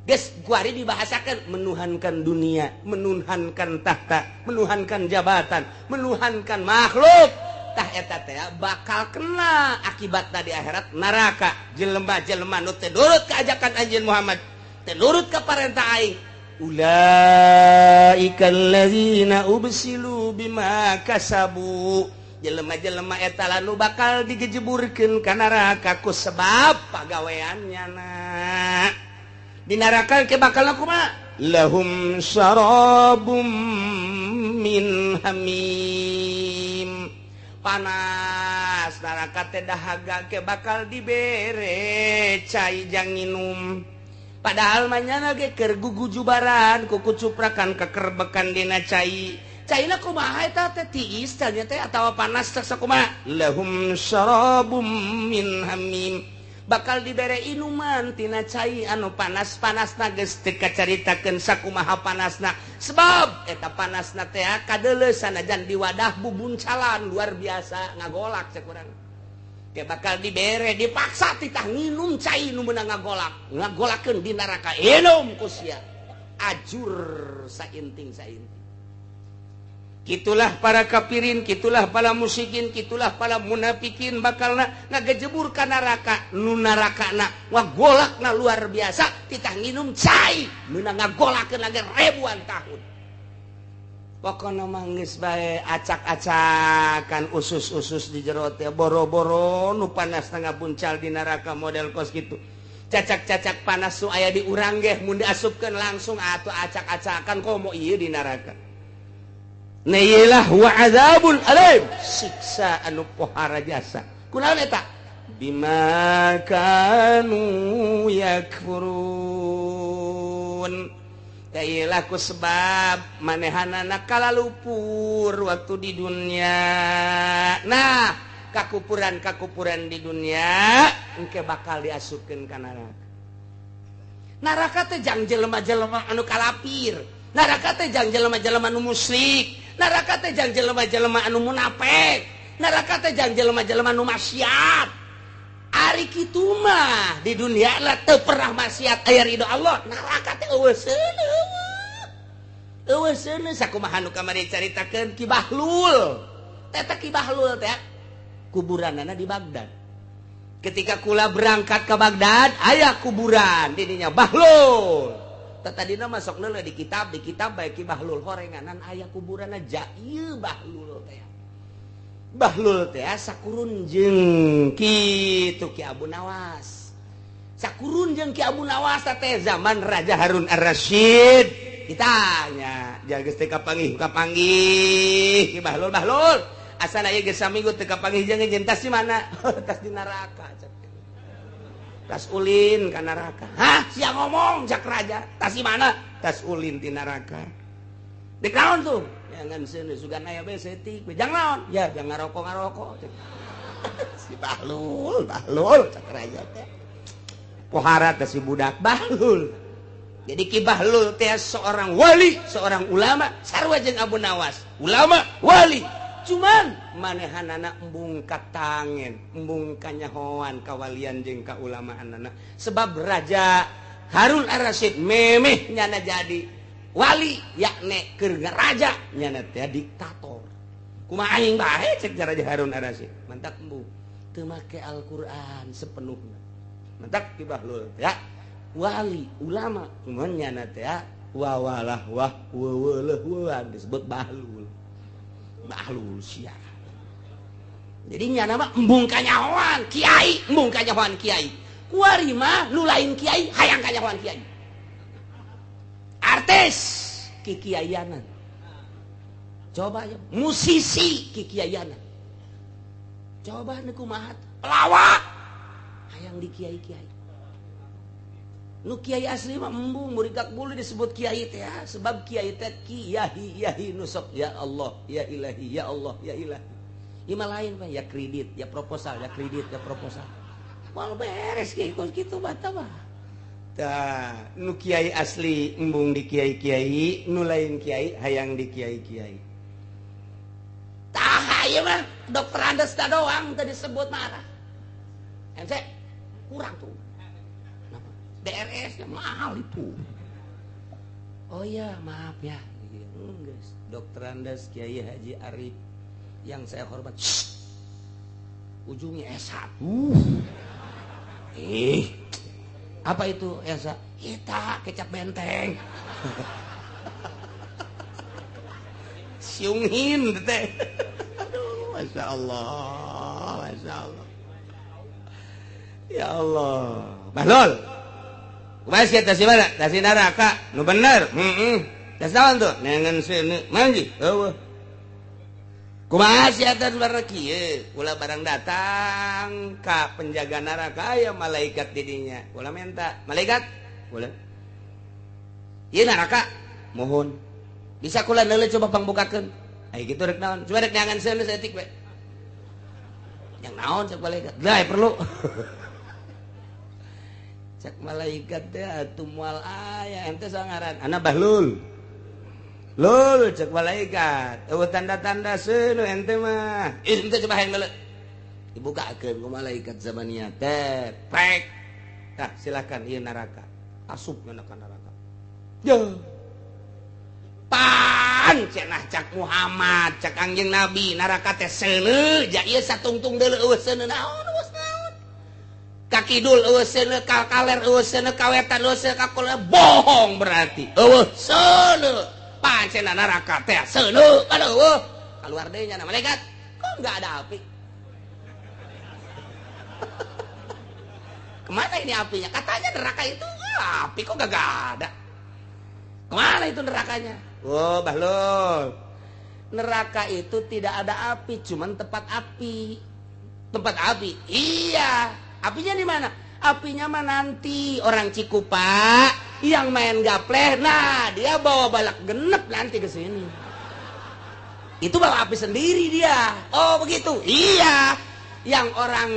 Geus kuari dibahasakan menuhankan dunia, menuhankan tahta, menuhankan jabatan, menuhankan makhluk. Tah eta teh bakal kena akibatna di akhirat neraka. Jelema-jelema nu teu nurut ka ajakan anjeun Muhammad, teu nurut ka parentah aing. Ulaika allazina ubsilu bima kasabu. Jelema-jelema eta nu bakal digejeburkeun ka neraka ku sebab pagaweannya na. Di neraka ke bakal kumaha? Lahum syarabum min hamim. Panas neraka teh dahaga ke bakal dibere cai jang nginum. Padahal manyana ge keur gugujubaran kuku cuprakan kekerbekan dina cai. Caina kumaha eta teh tiis tanya teh atawa panas teh sakumaha? Lahum syarabum min hamim. Bakal dibere inuman tina cai anu panas-panasna geus teu kacaritakeun sakumaha panasna. Sebab eta panasna teh kadeuleu sanajan di wadah bubuncalan luar biasa ngagolak cek urang. Ke bakal dibere dipaksa titah nginum cai nu meunang ngagolak, ngagolakeun di neraka inum ku sia. Ajur sainting-sainting. Kitulah para kafirin, kitulah para musyrikin, kitulah para munafikin bakalna ngagejebur ka neraka, nu narakana ngagolakna luar biasa, titah nginum cai meunang ngagolakeun lagi ribuan tahun. Pokona mah geus bae acak-acakan usus-usus di jero teh boro-boro nu panas ngapuncal di neraka model kos kitu. Cacak-cacak panas nu aya di urang ge mun diasupkeun langsung atuh acak-acakan komo ieu di neraka. Nailah wa azabul alim, siksa anu pohara jasa. Kunaon eta? Bima kanu yakfurun. Tailah ku sebab manehanana kalalupur waktu di dunia. Nah, kakupuran-kakupuran di dunia engke bakal diasupkeun ka neraka. Neraka teh jang jelema-jelema anu kalapir. Neraka teh jang jelema-jelema anu musyrik. Neraka teh jang jelema-jelema anu munafik. Neraka teh jang jelema-jelema anu maksiat. Ari kitu mah di dunia lah teu pernah maksiat aya ridho Allah. Neraka teh eueuh seuneu. Eueuh seuneu sakumaha nu kamari caritakeun Ki Bahlul. Eta Ki Bahlul teh kuburanana di Baghdad. Ketika kula berangkat ke Baghdad aya kuburan didinya Bahlul. Tadina masuk leula di kitab bae Ki Bahlul horenganan aya kuburanna ja ieu Bahlul teh. Bahlul teh sakurun jeung kitu Ki Abu Nawas. Sakurun jeung Ki Abu Nawas teh zaman Raja Harun Ar-Rasyid. Ditanya, jaga geus teh kapanggih Ki Bahlul Bahlul. Asana ieu geus saminggu teu kapanggih jeung tas di mana? Tas di neraka cek. Tas ulin ka neraka. Hah, sia ngomong cak raja. Tas di mana? Tas ulin di neraka. Dek naon tuh? Ya ngan seuneu sugan aya bae seutik. Jang naon? Ya jang ngaroko-ngaroko. Si Bahlul, Bahlul cak raja teh. Pohara teh si budak Bahlul. Jadi Ki Bahlul teh seorang wali, seorang ulama, sarua jeung Abu Nawas. Ulama, wali. Cuman manehanana embung katangen, embung kanyahoan kawalian jeung kaulamaanana. Sebab Raja Harun Ar-Rasyid memeh nyana jadi wali, yakne keur raja nyana teh diktator. Kumaha aing bae cek Raja Harun Ar-Rasyid. Mantak embung teu make Al-Qur'an sepenuhna. Mantak Ki Bahlul ya wali ulama cuman nyana teh wawalah wah weweleuh disebut Bahlul. Bahlul sia. Jadi nyana mah embung kanyahoan kiai, embung kanyahoan kiai. Kuari mah nu lain kiai hayang kanyahoan kiai. Artis kikiaianan. Coba ya musisi kikiaianan. Coba nu kumaha pelawak hayang di kiai-kiai. Nu kiai asli mah embung murigak bulu disebut kiai teh sebab kiai teh kiai yahi nusok ya Allah ya ilahi ya Allah ya ilahi. Ieu mah lain Pak, ya kredit ya proposal ya kredit ya proposal. Moal beres kiai kos kitu bata mah. Tah nu kiai asli embung di kiai-kiai, nu lain kiai hayang di kiai-kiai. Tah ieu mah dokter Andes da doang teu disebut marah. MC kurang tuh. DRS mahal itu. Oh iya, maaf ya. Guys, Dokter Andes Kiai Haji Arif yang saya hormat. Shh. Ujungnya S1. Apa itu S1? Kita kecap benteng. Siungin teh. Aduh, Masya Allah, Masya Allah. Ya Allah. Bahlul. Kumaha sia tas mana? Tas neraka. Nu bener. Heeh. Tas naon tuh? Nengen seuneu. Manji. Eueuh. Kumaha sia tas barang kieu? Ulah barang datang ka penjaga neraka aya malaikat di dinya. Ulah minta. Malaikat? Ulah. Ieu neraka. Mohon. Bisa kula neuleuh coba pangbukakeun. Ai kitu rek naon? Coba rek neangan seuneu saeutik we. Yang naon cek malaikat? Lah perlu. Cek malaikat teh atuh moal aya ente sangaran ana Bahlul. Lul cek malaikat. Eueuh tanda-tanda seuneu ente mah. Ih ente coba hayang neuleuh. Dibukakeun ku malaikat zamannya teh. Prek. Tah silakan ieu neraka. Asup kana ka neraka. Yo. Pan cenah cak Muhammad, cak Kangjeng Nabi neraka teh seuneu, ja ieu satungtung deuleu eueuh seuneu naon eueuh naon. Ka kidul eueuh seuneu, ka kaler eueuh seuneu, ka wetan eueuh seuneu, ka kulon bohong berarti. Eueuh seuneu. Pancena neraka teh seuneu kan eueuh. Kaluar deui nya malaikat. Kok enggak ada api? Kemana ini apinya? Katanya neraka itu api kok gak ada. Kemana itu nerakanya? Oh, Bahlul. Neraka itu tidak ada api, cuman tempat api. Tempat api. Iya. Apinya di mana? Apinya mah nanti orang Cikupa yang main gapleh, nah dia bawa balak genep nanti ke sini. Itu bawa api sendiri dia. Oh begitu. Iya. Yang orang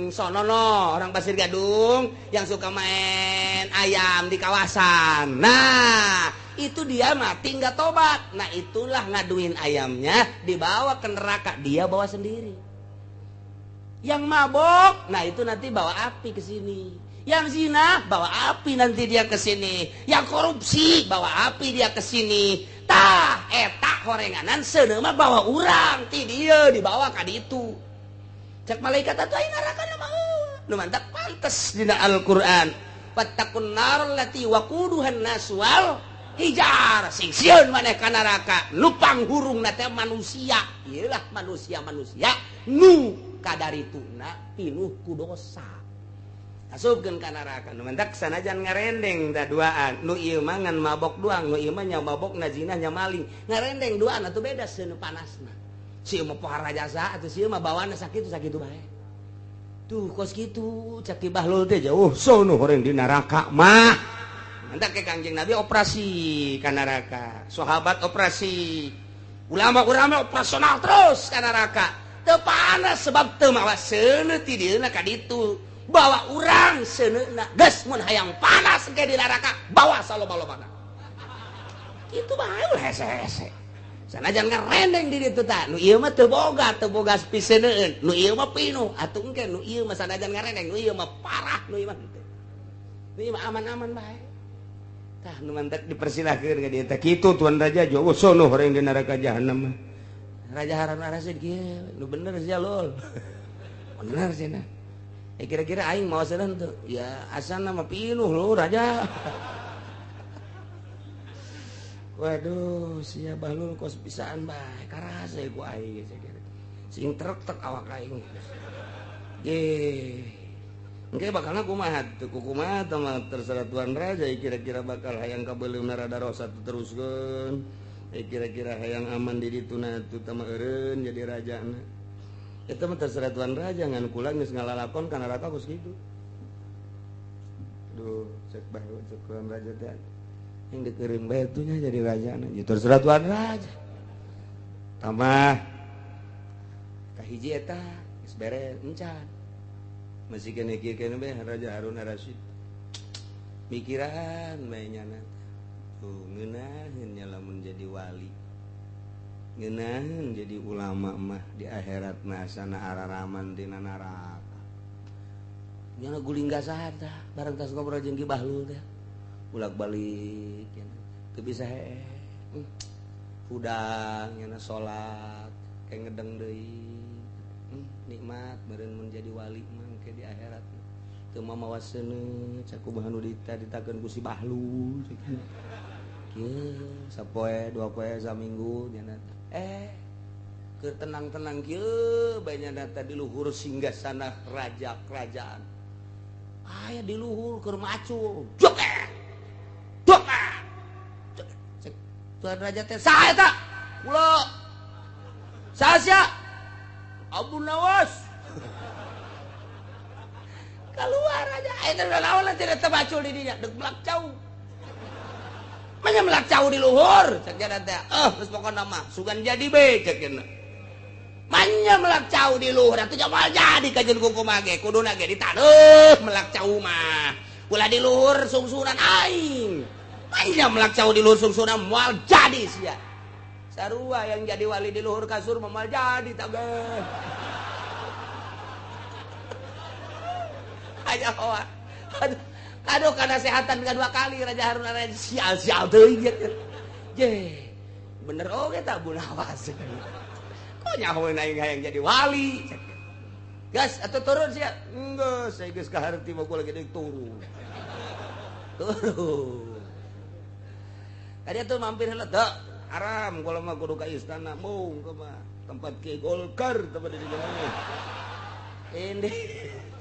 sonono, orang Pasir Gadung yang suka main ayam di kawasan. Nah, itu dia mati nggak tobat. Nah, itulah ngaduin ayamnya dibawa ke neraka, dia bawa sendiri. Yang mabok, nah itu nanti bawa api ke sini. Yang zina, bawa api nanti dia ke sini. Yang korupsi, bawa api dia ke sini. Tah, eta horenganan seuneu mah bawa urang ti dieu dibawa ka ditu. Cek malaikat atuh aya neraka mah nu mantak pantes dina Al-Qur'an. Fattaqun nar allati waquduhan nas wal hijar. Sing sieun maneh ka neraka, nu panghurungna teh manusia. Ieu lah manusia-manusia nu kadarituna pinuh ku dosa. Asupkeun ka neraka. Nu mantak sanajan ngarendeng da duaan. Nu ieu mah ngan mabok doang, nu ieu mah nya mabok na zina nya maling. Ngarendeng duaan atuh beda seuneu panasna. Si mah pohara jasa atuh si mah bawaanna sakitu sakitu bae. Tuh kos kitu cek Ki Bahlul teh jauh sono horeng di neraka mah. Mantak ke Kangjeng Nabi operasi ka neraka, sahabat operasi, ulama-ulama operasional terus ka neraka. Teu panas sebab teu mawa seuneu ti dieuna ka ditu. Bawa urang seuneuna geus mun hayang panas ke di neraka bawa saloba-lobana. Kitu bae ulah hese-hese. Sanajan ngarendeng di ditu tah, nu ieu mah teu boga piseuneueun, nu ieu mah pinuh atuh engke nu ieu mah sanajan ngarendeng, nu ieu mah parah, nu ieu mah henteu. Nu ieu mah aman-aman bae. Tah nu mantak dipersilahkeun ka dieu teh kitu Tuan Raja jauh sono horeng di neraka jahanam. Raja Harun Ar-Rasyid kieu, nu bener sia lol. Bener cenah. Kira-kira aing mau sedan tuh ya asana mah pinuh lu raja. Waduh sia Bahlul kos pisaan bae karasa ku aing kira. Sing trek-trek awak aing. Ye. Engke bakalna kumaha teu kumaha tah mah terserah Tuan Raja kira-kira bakal hayang kabeuleumna rada rosa teruskeun. Kira-kira hayang aman di dituna teu tah mah eureun jadi rajana. Eta mah terserah Tuan Raja ngan kula geus ngalalakon ka neraka geus kitu. Duh, cek bae cek Tuan Raja teh. Yang dikeureun bae tuh nya jadi rajana. Ya terserah Tuan Raja. Tambah kahiji eta geus beres encan. Masih keneh kieu keneh bae Raja Harun Ar-Rasyid. Mikiran bae nyana. Tuh ngeunaheun nya lamun jadi wali. Ngeunaheun jadi ulama mah di akhirat mah sana araraman dina neraka. Nyana guling gasahan tah bareng tas ngobrol jeung Ki Bahlul teh. Bolak-balik nya teu bisa hee. Hudang nyana salat kayak ngedeng deui. Nikmat meureun mun jadi wali mah engke di akhirat. Teu mamawa seuneu cak kumaha nu ditakeun ku si Bahlul cek. Kieu sapoe dua poe saminggu nyana keur tenang-tenang kieu bae nyana teh di luhur singgasana raja kerajaan. Aya di luhur keur macul. Jok. Dok. Cek Tuan Raja teh saha eta? Kula. Saha sia? Abu Nawas. Keluar aja. Eta naon teh teu macul di dinya, deuk melak cau. Manya melak cau di luhur cek jana teh. Geus pokona mah sugan jadi be cek jana. Manya melak cau di luhur atuh moal jadi kajeun kumaha ge kuduna ge ditaneuh melak cau mah. Ulah di luhur sungsunan aing. Manya melak cau di luhur sungsunan moal jadi sia. Sarua yang jadi wali di luhur kasur moal jadi tage. Aja hoa. Aduh karena sehatan dua kali Raja Harun Ar-Rasyid sial-sial teuing gitu. Je, bener oge tak Bu Nawas. Kok nyahoeun aing hayang jadi wali. Gas atau turun sia? Enggeus, saya geus kaharti mah kula gede turun. Turun. Tadi atuh mampir heula teu haram kula mah kudu ka istana mung kumaha tempat Ki Golkar tempat di jalannya. Ini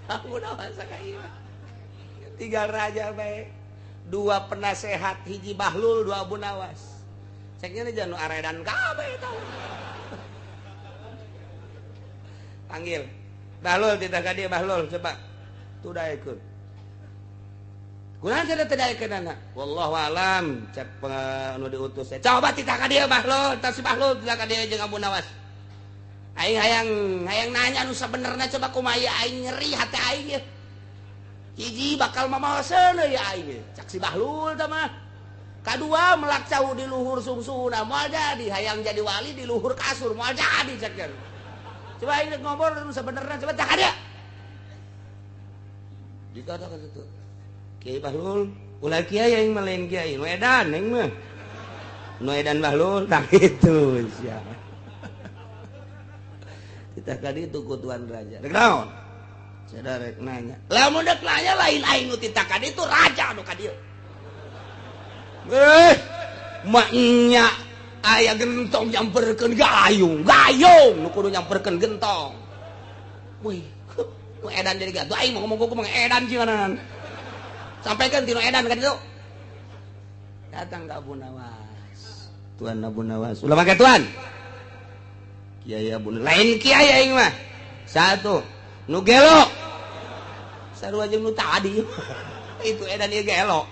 Abu Nawas ka ieu. Tiga raja baik, dua penasehat hiji Bahlul, dua Abu Nawas. Ceknya nih jangan aredan kabeh tau. Panggil Bahlul tidak ka dia Bahlul coba. Tuh daekeun. Kunaon cenah teu daekeun anak? Wallahu alam cek nu diutus. Coba titah ka dia Bahlul, tah si Bahlul titah ka dia jeung Abu Nawas. Aing hayang nanya nu sabenerna coba kumaha aing nyeri hati aing ye. Hiji bakal mamawa seuneu ya aing cak si Bahlul tah mah. Kadua melak cau di luhur sungsuna moal jadi hayang jadi wali di luhur kasur moal jadi cak. Coba aing ngobrol nu sabenerna coba cak dia. Dikatakan itu. Kiai Bahlul, ulah kiai aing mah lain kiai, nu edan aing mah. Nu edan Bahlul tah kitu sia. Kita kali itu ku Tuan Raja. Rek naon? Saya rek nanya. Lamun dek nanya lain aing nu titakan itu raja nu ka dieu. Maknya aya gentong nyamperkeun gayung, gayung nu kudu nyamperkeun gentong. Wih, nu edan jadi gatuh aing mau ngomong kumaha edan cieunan. Sampaikan tinu edan ka ditu. Datang ka Abu Nawas. Tuan Abu Nawas. Ulah make tuan. Kiai Abu lain kiai aing mah satu nu gelo sarua jeung nu tadi itu edan ieu gelo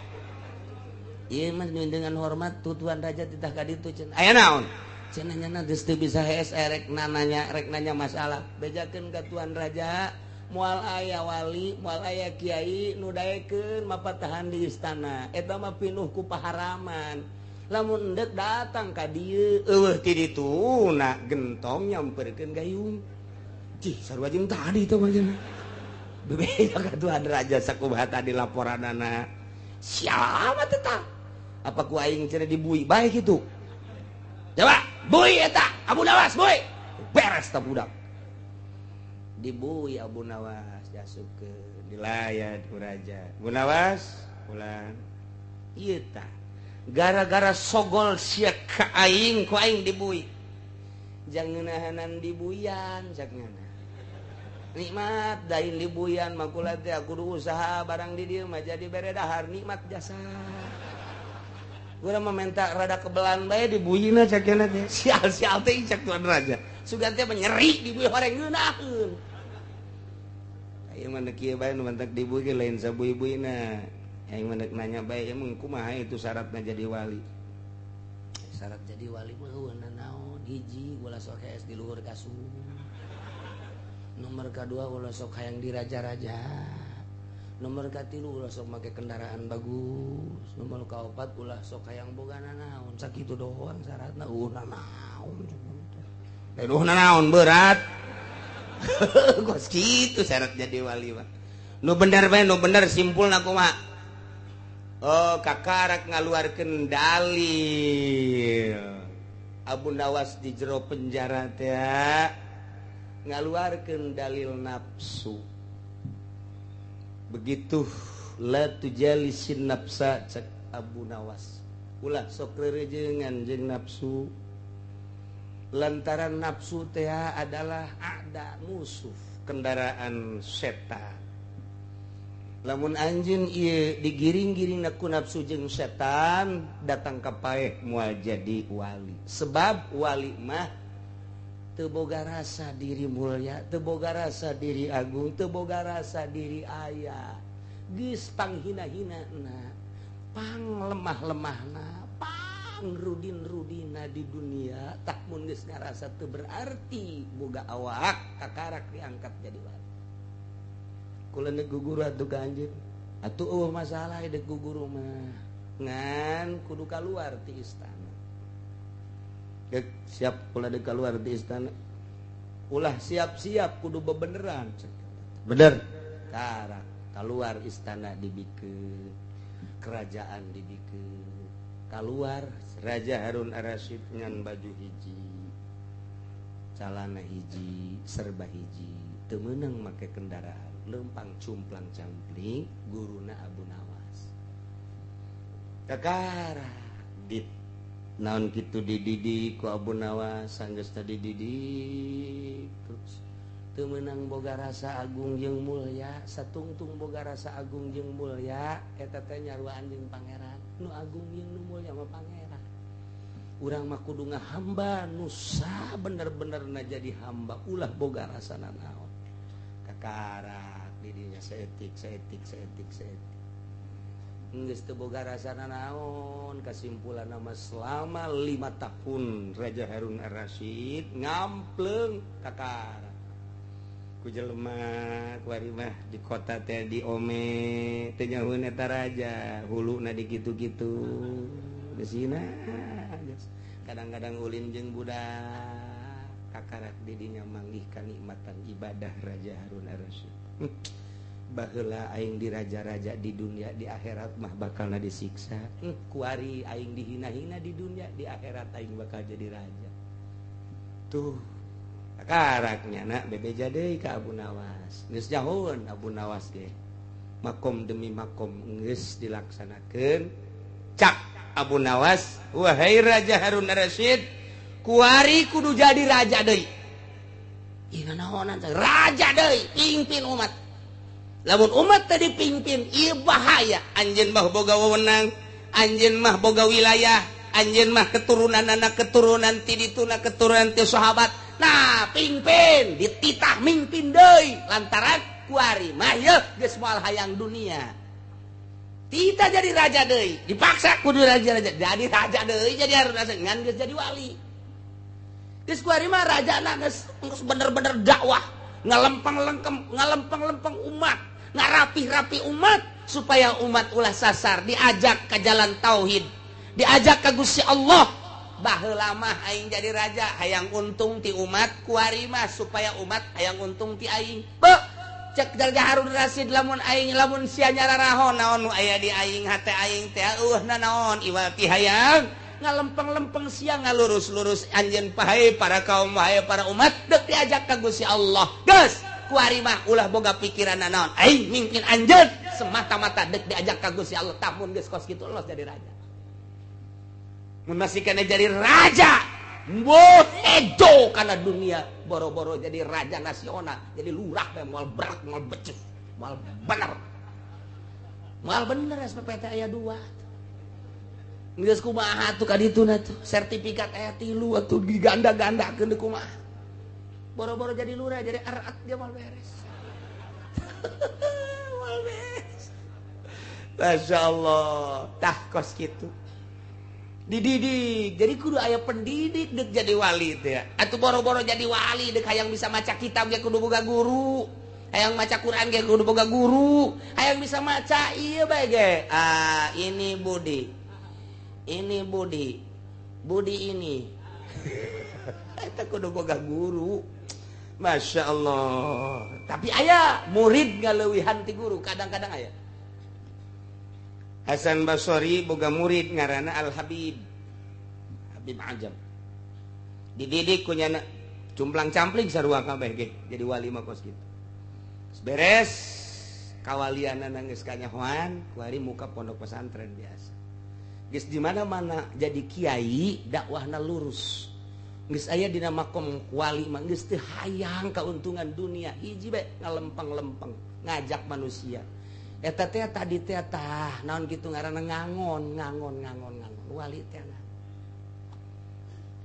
ieu mah dengan hormat tu tuan raja titah ka ditu cenah aya naon cenah nyana geus teu bisa hees rek nanya rek nanya masalah bejakeun ka tuan raja moal aya wali moal aya kiai nu daekeun mapatahan di istana eta mah pinuh ku paharaman lamun endek datang ka dieu eueuh ti dituna gentong nyamperkeun gayung cih sarua jeung tadi teh mah cenah bebeja ka tuan raja sakumaha tadi laporanana siapa teh tah apa ku aing cenah dibui bae kitu coba bui eta Abu Nawas bui beres tah budak dibui Abu Nawas diasupkeun dilayat ku raja Abu Nawas pulang ieu tah gara-gara sogol sia ka aing ku aing dibui jangan ngeunahanan dibuyan cak ngana nikmat dain dibuyan mah kula teh kudu usaha barang di dieu mah jadi bere dahar nikmat jasa urang mah menta rada kebelan bae dibuyina cak ngana teh sial-sial teh cak tuan raja sugan teh nyeri dibui horeng ngeunaheun ieu mah kieu bae nu mantak dibui ge lain sabui-buina yang menek nanya bae emang kumaha itu syaratnya jadi wali syarat jadi wali mah eueuh naon hiji ulah sok hees di luhur kasur nomor kadua ulah sok hayang di raja-raja nomor katilu ulah sok make kendaraan bagus nomor kaopat ulah sok hayang boga nanaon sakitu doang syaratna eueuh nanaon lain eueuh nanaon berat kos kitu syarat jadi wali mah nu bener bae nu bener simpulna kumaha. Oh kakarak ngaluarkeun dalil Abu Nawas di jero penjara teh ngaluarkeun dalil nafsu begitu la tujalisin nafsa cek Abu Nawas ulah sok rerejengan jeung nafsu lantaran nafsu teh adalah ada musuh kendaraan setan lamun anjeun ieu digiring-giring ku nafsu jeung setan datang ka paeh moal jadi wali sebab wali mah teu boga rasa diri mulia teu boga rasa diri agung teu boga rasa diri aya geus panghina-hinana pang lemah-lemahna pang rudin-rudina di dunia tah mun geus ngarasa teu berarti boga awak kakarak diangkat jadi wali kula nek guguru atuh ka anjeun atuh eueuh masalah dek guguru mah ngan kudu kaluar ti istana dek siap kula dek kaluar ti istana ulah siap-siap kudu bebeneran bener karak kaluar istana dibikeun kerajaan dibikeun kaluar Raja Harun Ar-Rasyid ngan baju hiji calana hiji serba hiji teu meunang make kendaraan lempang cumplang campling guruna Abu Nawas kakara dit naon kitu dididik ku Abu Nawas sanggeus tadi dididik terus teu meunang boga rasa agung jeung mulya satungtung boga rasa agung jeung mulya eta teh nyaruaan jeung pangeran nu agung jeung nu mulya mah pangeran urang mah kudu ngahamba nu sabener-benerna jadi hamba ulah boga rasa nanaon kakara didinya seetik seetik seetik seetik geus teu boga rasa nanaon kasimpulan nama selama 5 tahun Raja Harun Ar-Rasyid ngampleung kakara ku jelema kuari mah di kota teh di ome teh nyahueun eta raja huluna di kitu-kitu geusina kadang-kadang ulin jeung budak kakarak didinya manggih kanikmatan ibadah Raja Harun Ar-Rasyid. Baheula aing di raja-raja di dunia di akhirat mah bakalna disiksa kuari aing dihina-hina di dunia di akhirat aing bakal jadi raja tuh karaknya nak bebeja deui ka Abu Nawas geus jauheun Abu Nawas ge makom demi makom geus dilaksanakeun cak Abu Nawas wahai Raja Harun Ar-Rasyid kuari kudu jadi raja deui ieu naonan raja deui pimpin umat lamun umat tadi pimpin ieu bahaya anjeun mah boga wewenang anjeun mah boga wilayah anjeun mah keturunan anak keturunan ti dituna keturunan ti sahabat Nah, pingpin dititah mingpin deui lantaran kuari mah yeuh geus moal hayang dunia. Tita jadi raja deui, dipaksa kudu raja-raja. Jadi raja deui jadi harus ngan geus jadi wali. Geus kuari mah rajana geus bener-bener dakwah, ngalempeng-lempeng umat, ngarapih-rapi umat supaya umat ulah sasar, diajak ke jalan tauhid, diajak ke Gusti Allah. Baheula mah aing jadi raja hayang untung ti umat, kuari mah supaya umat hayang untung ti aing. Be, cek Raja Harun Rasid lamun aing lamun sia nyararaho naon nu aya di aing hate aing teh eueuh nanaon iwal ti hayang ngalempeng-lempeng sia ngalurus-lurus anjeun pahe para kaum wae para umat deuk diajak ka Gusti Allah. Geus kuari mah ulah boga pikiran nanaon aing mingpin anjeun semata-mata deuk diajak ka Gusti Allah. Tamun geus kos kitu los jadi raja. Mun masih kena jadi raja mboh edo kana dunia boro-boro jadi raja nasional, jadi lurah bae moal berat moal becus moal bener. Moal bener SPPT aya 2. Geus kumaha atuh ka dituna tuh sertifikat aya 3 atuh diganda-gandakeun deui kumaha. Boro-boro jadi lurah jadi arat dia moal beres. Moal beres. Masyaallah, tah kos kitu. Dididik, jadi kudu aya pendidik dek jadi wali teh. Atuh boro-boro jadi wali dek hayang bisa maca kitab ge kudu boga guru. Hayang maca Quran ge kudu boga guru. Hayang bisa maca ieu bae ge. Ah, ini Budi. Ini Budi. Budi ini. Eta kudu boga guru. Masya Allah. Tapi aya murid ngaleuwihan ti guru, kadang-kadang aya. Hasan Basri boga murid ngaranna Al Habib. Habib Ajam. Dididik ku nyana cumplang-campling sarua kabeh ge jadi wali mah kos kitu. Beres kawalianana geus kanyahoan, kuari muka pondok pesantren biasa. Geus di mana-mana jadi kiai dakwahna lurus. Geus aya dina makom wali mah geus teu hayang kauntungan dunia, hiji bae ngalempeng-lempeng ngajak manusia. Eta teh tadi teh tah naon kitu ngaranna ngangon ngangon ngangon ngangon wali teh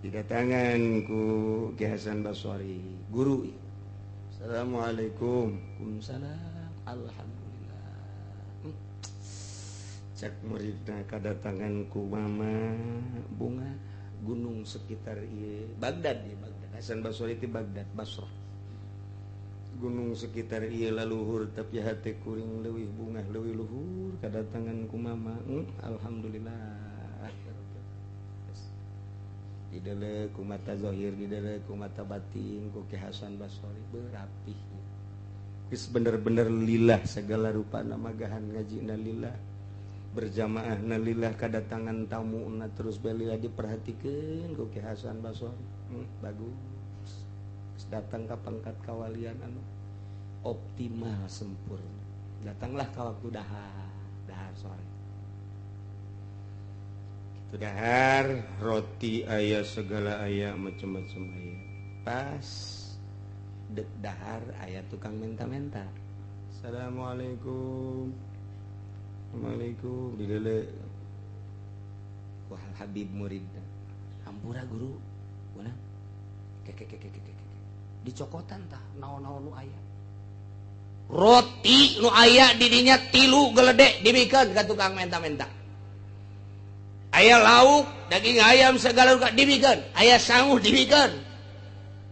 didatangan ku Ki Hasan Basri guru. Assalamualaikum. Waalaikumsalam. Alhamdulillah. Cek muridna kadatangan ku mama bunga gunung sekitar ieu Baghdad ieu Baghdad. Hasan Basri ti Baghdad Basrah. Gunung sekitar ieu laluhur tapi hate kuring leuwih bungah leuwih luhur kadatangan ku mama. Alhamdulillah. Didele ku mata zahir, didele ku mata batin, ku Ki Hasan Basri berapih. Geus bener-bener lillah segala rupa namagahan ngajina lillah, berjamaahna lillah, kadatangan tamuna terus bae lillah diperhatikeun ku Ki Hasan Basri. Bagus. Datang ke pangkat kawalian anu optimal sempurna. Datanglah ke waktu dahar, dahar sore. Gitu dahar, roti aya segala aya macam-macam aya. Pas dek dahar aya tukang menta-menta. Assalamualaikum. Assalamualaikum. Dilele ku Habib murid. Hampura guru. Guna. Keke keke keke. Dicokotan tah naon-naon nu aya. Roti nu aya didinya 3 geledek dibikeun ka tukang menta-menta. Aya lauk, daging ayam segala rupa dibikeun, aya sangu dibikeun.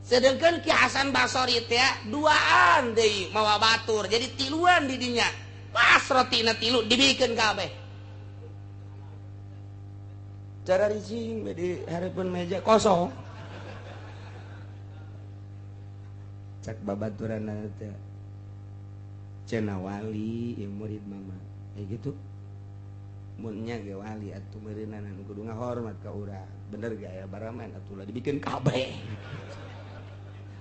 Sedangkan Ki Hasan Basri teh duaan deui mawa batur, jadi 3 didinya. Pas rotina 3 dibikeun kabeh. Cara ricing di hareupeun meja kosong. Cak babaturan teh cenah wali ieu murid mama kayak gitu mun nya ge wali atuh meureunanan kudu ngahormat ka urang bener ge aya baraman atuh lah dibikeun kabeh.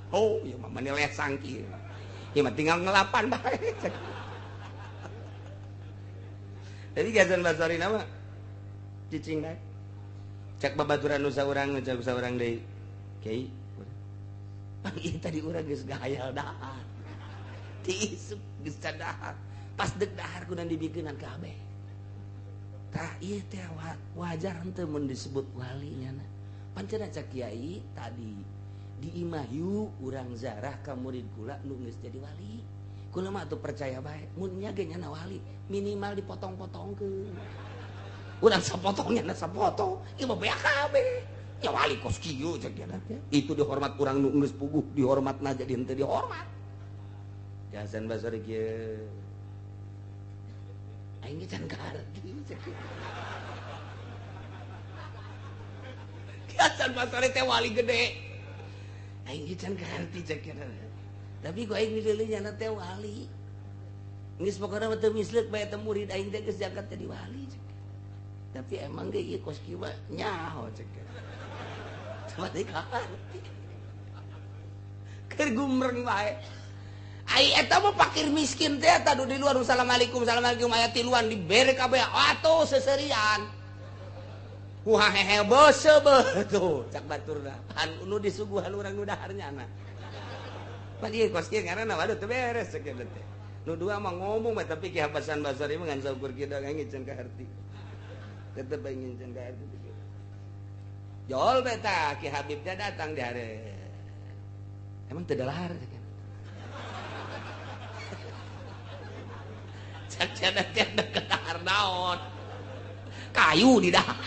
Oh ieu mah mani lesang kieu ieu mah tinggal ngelapan bae. Jadi Hasan Basri nama cicing bae. Cak babaturan nu saurang nu cak saurang deui kiai pan ieu tadi urang geus gahayal dahar. Ti isuk geus dahar. Pas deuk dahar kudu dibikeunan kabeh. Tah ieu teh wajar henteu mun disebut wali nyana. Pancen cak kiai tadi Di imah yuk urang zarah ka murid kula nu geus jadi wali. Kula mah atuh percaya bae mun nya ge nyana wali minimal dipotong-potongkeun. Urang sapotongnya na sapotong ieu mah beak kabeh. Ya wali kos kieu cek dia teh. Itu dihormat urang nu geus puguh dihormatna jadi henteu dihormat. Hasan Basri kieu. Aing ge can kaharti cek. Hasan Basri teh wali gede. Aing ge can kaharti cek kieu. Tapi ku aing dideuleu nyana teh wali. Geus pokona mah teu misleuk bae teh murid aing teh geus diangkat jadi wali cek. Tapi emang ge ieu kos kieu mah nyaho cek. Tapi kaharti. Keur gumreng bae. Ai eta mah fakir miskin teh eta di luar assalamualaikum assalamualaikum aya tiluan dibere kabeh atuh seserian. Wah hehe beuseum beuh tuh cak baturna. Anu disuguhan urang nu dahar nyana. Pan ieu kos kieu ngaranna waduh teu beres cek eta teh. Nu dua mah ngomong mah tapi Ki Hasan Basri mah ngan saukur kieu aing can kaharti. Tetep aing can kaharti. Jol beta Ki Habibnya datang di hare. Emang teu dalahar cek. Cak teh dahar naon. Kayu di dahar.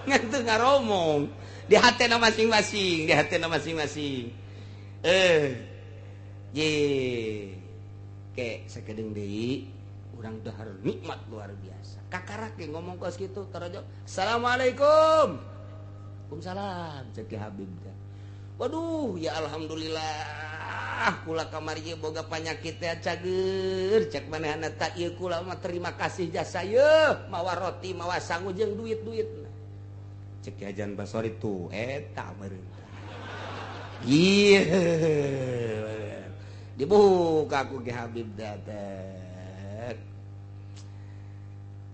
Ngan teu ngaromong. Di hatena masing-masing, di hatena masing-masing. Ye. Ke sakedeung deui urang dahar nikmat luar biasa. Kakarak ge ngomong kos kitu tarajo. Assalamualaikum. Waalaikumsalam cek Ki Habib teh. Waduh, ya alhamdulillah kula kamari ieu boga panyakit teh cager cek manehna ta ieu kula mah terima kasih jasa yeuh mawa roti mawa sangu jeung duit-duitna. Cek Ki Hasan Basri tuh eta meureun. Ieu dibuka ku Ki Habib teh.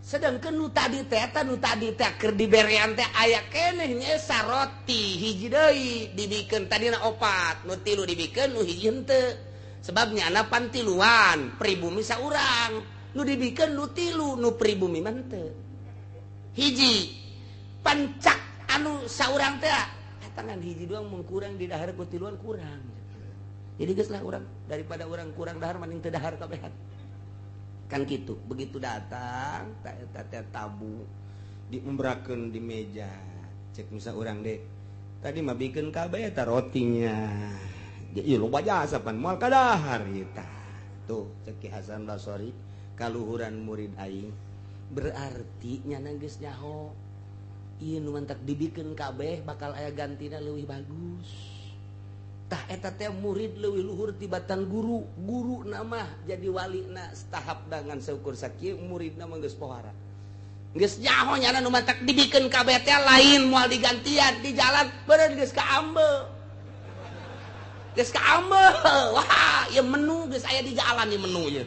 Sedangkan nu tadi teh eta nu tadi teh keur diberean teh aya keneh nya roti hiji deui dibikeun tadina opat nu tilu dibikeun nu hiji henteu. Sebab nyana pan tiluan pribumi saurang nu dibikeun nu tilu nu pribumi mah henteu. Hiji pancak anu saurang teh eta ngan hiji doang mun kurang di dahar ku tiluan kurang. Jadi geus lah urang daripada urang kurang dahar mending teu dahar kabehan. Kan gitu, begitu datang tak eta tabu diumbrakeun di meja. Cek misa urang deh. Tadi mah bikeun kabeh eta rotinya. Ieu loba jasa pan moal kadahar ieu tah. Tuh cek Ki Hasan Basri kaluhuran murid aing. Berarti nyana geus nyaho. Ieu nu mantak dibikeun kabeh bakal aya gantina leuwih bagus. Tah eta teh murid leuwih luhur tibatan guru, guru nama jadi walina tahap dengan seukur sakieu muridna mah geus pohara. Geus nyaho nyana nu matak dibikeun kabeh teh lain moal digantian di jalan beureun geus kaambe. Geus kaambe. Wah, ieu menu geus aya di jalan ieu menu ieu.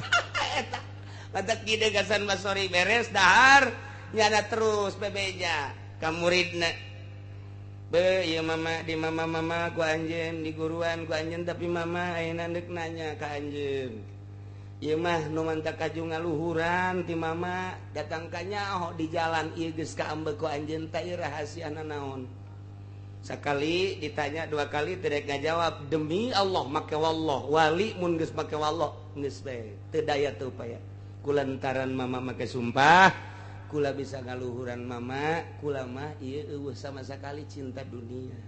Tah eta. Matak kieu Hasan Basri beres dahar nyana terus bebeja ka muridna. Be, iya mama di mama mama ku anjeun di guruan ku anjeun tapi mama ayeuna deuk nanya ka anjeun. Ieu mah nu mantak kaju ngaluhuran ti mama datang ka nyaho di jalan ieu geus kaambe ku anjeun teh rahasiana naon. Sakali ditanya dua kali teu rek ngajawab demi Allah make wallah wali mun geus make wallah geus bae teu daya teu upaya. Kulantaran mama make sumpah kula bisa ngaluhuran mama, kula mah ieu eueuh sama sekali cinta dunia.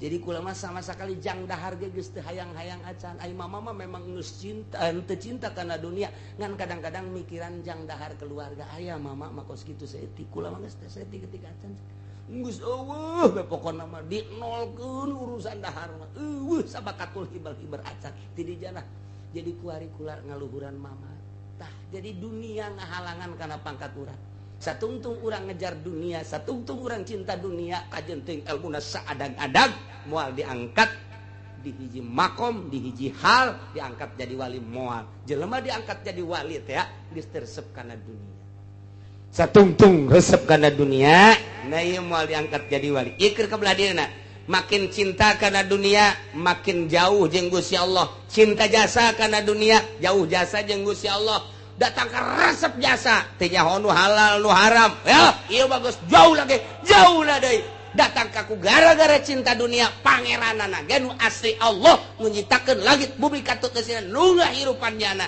Jadi kula mah sama sekali jang dahar ge geus teu hayang-hayang acan. Ai mama mah memang geus cinta, henteu cinta kana dunia, ngan kadang-kadang mikiran jang dahar keluarga aya mama mah kos kitu saeutik. Kula mah geus teu saeutik ketika acan. Geus eueuh we pokona mah dinolkeun urusan dahar mah. Eueuh sabakatul hibal-hibar acan ti dijana. Jadi kuari kula ngaluhuran mama. Tah, jadi dunia ngahalangan karena pangkat urang. Satungtung urang ngejar dunia, satungtung urang cinta dunia, kajen teuing elmuna saadag-adag moal diangkat di hiji makom, di hiji hal diangkat jadi wali moal. Jelema diangkat jadi wali teh geus resep kana dunia. Satungtung resep kana dunia, nah ieu moal diangkat jadi wali. Ieu keur kabelah dieuna. Makin cinta karena dunia, makin jauh jeung Gusti Allah. Cinta jasa karena dunia, jauh jasa jeung Gusti Allah. Datang ke resep jasa, teu nyaho nu halal nu haram. Ya, ieu bagus jauh lagi, jauh lah deui. Datang kaku gara-gara cinta dunia pangeranana ge nu asli Allah nu nyiptakeun langit bumi katut geusina nu ngahirupan nyana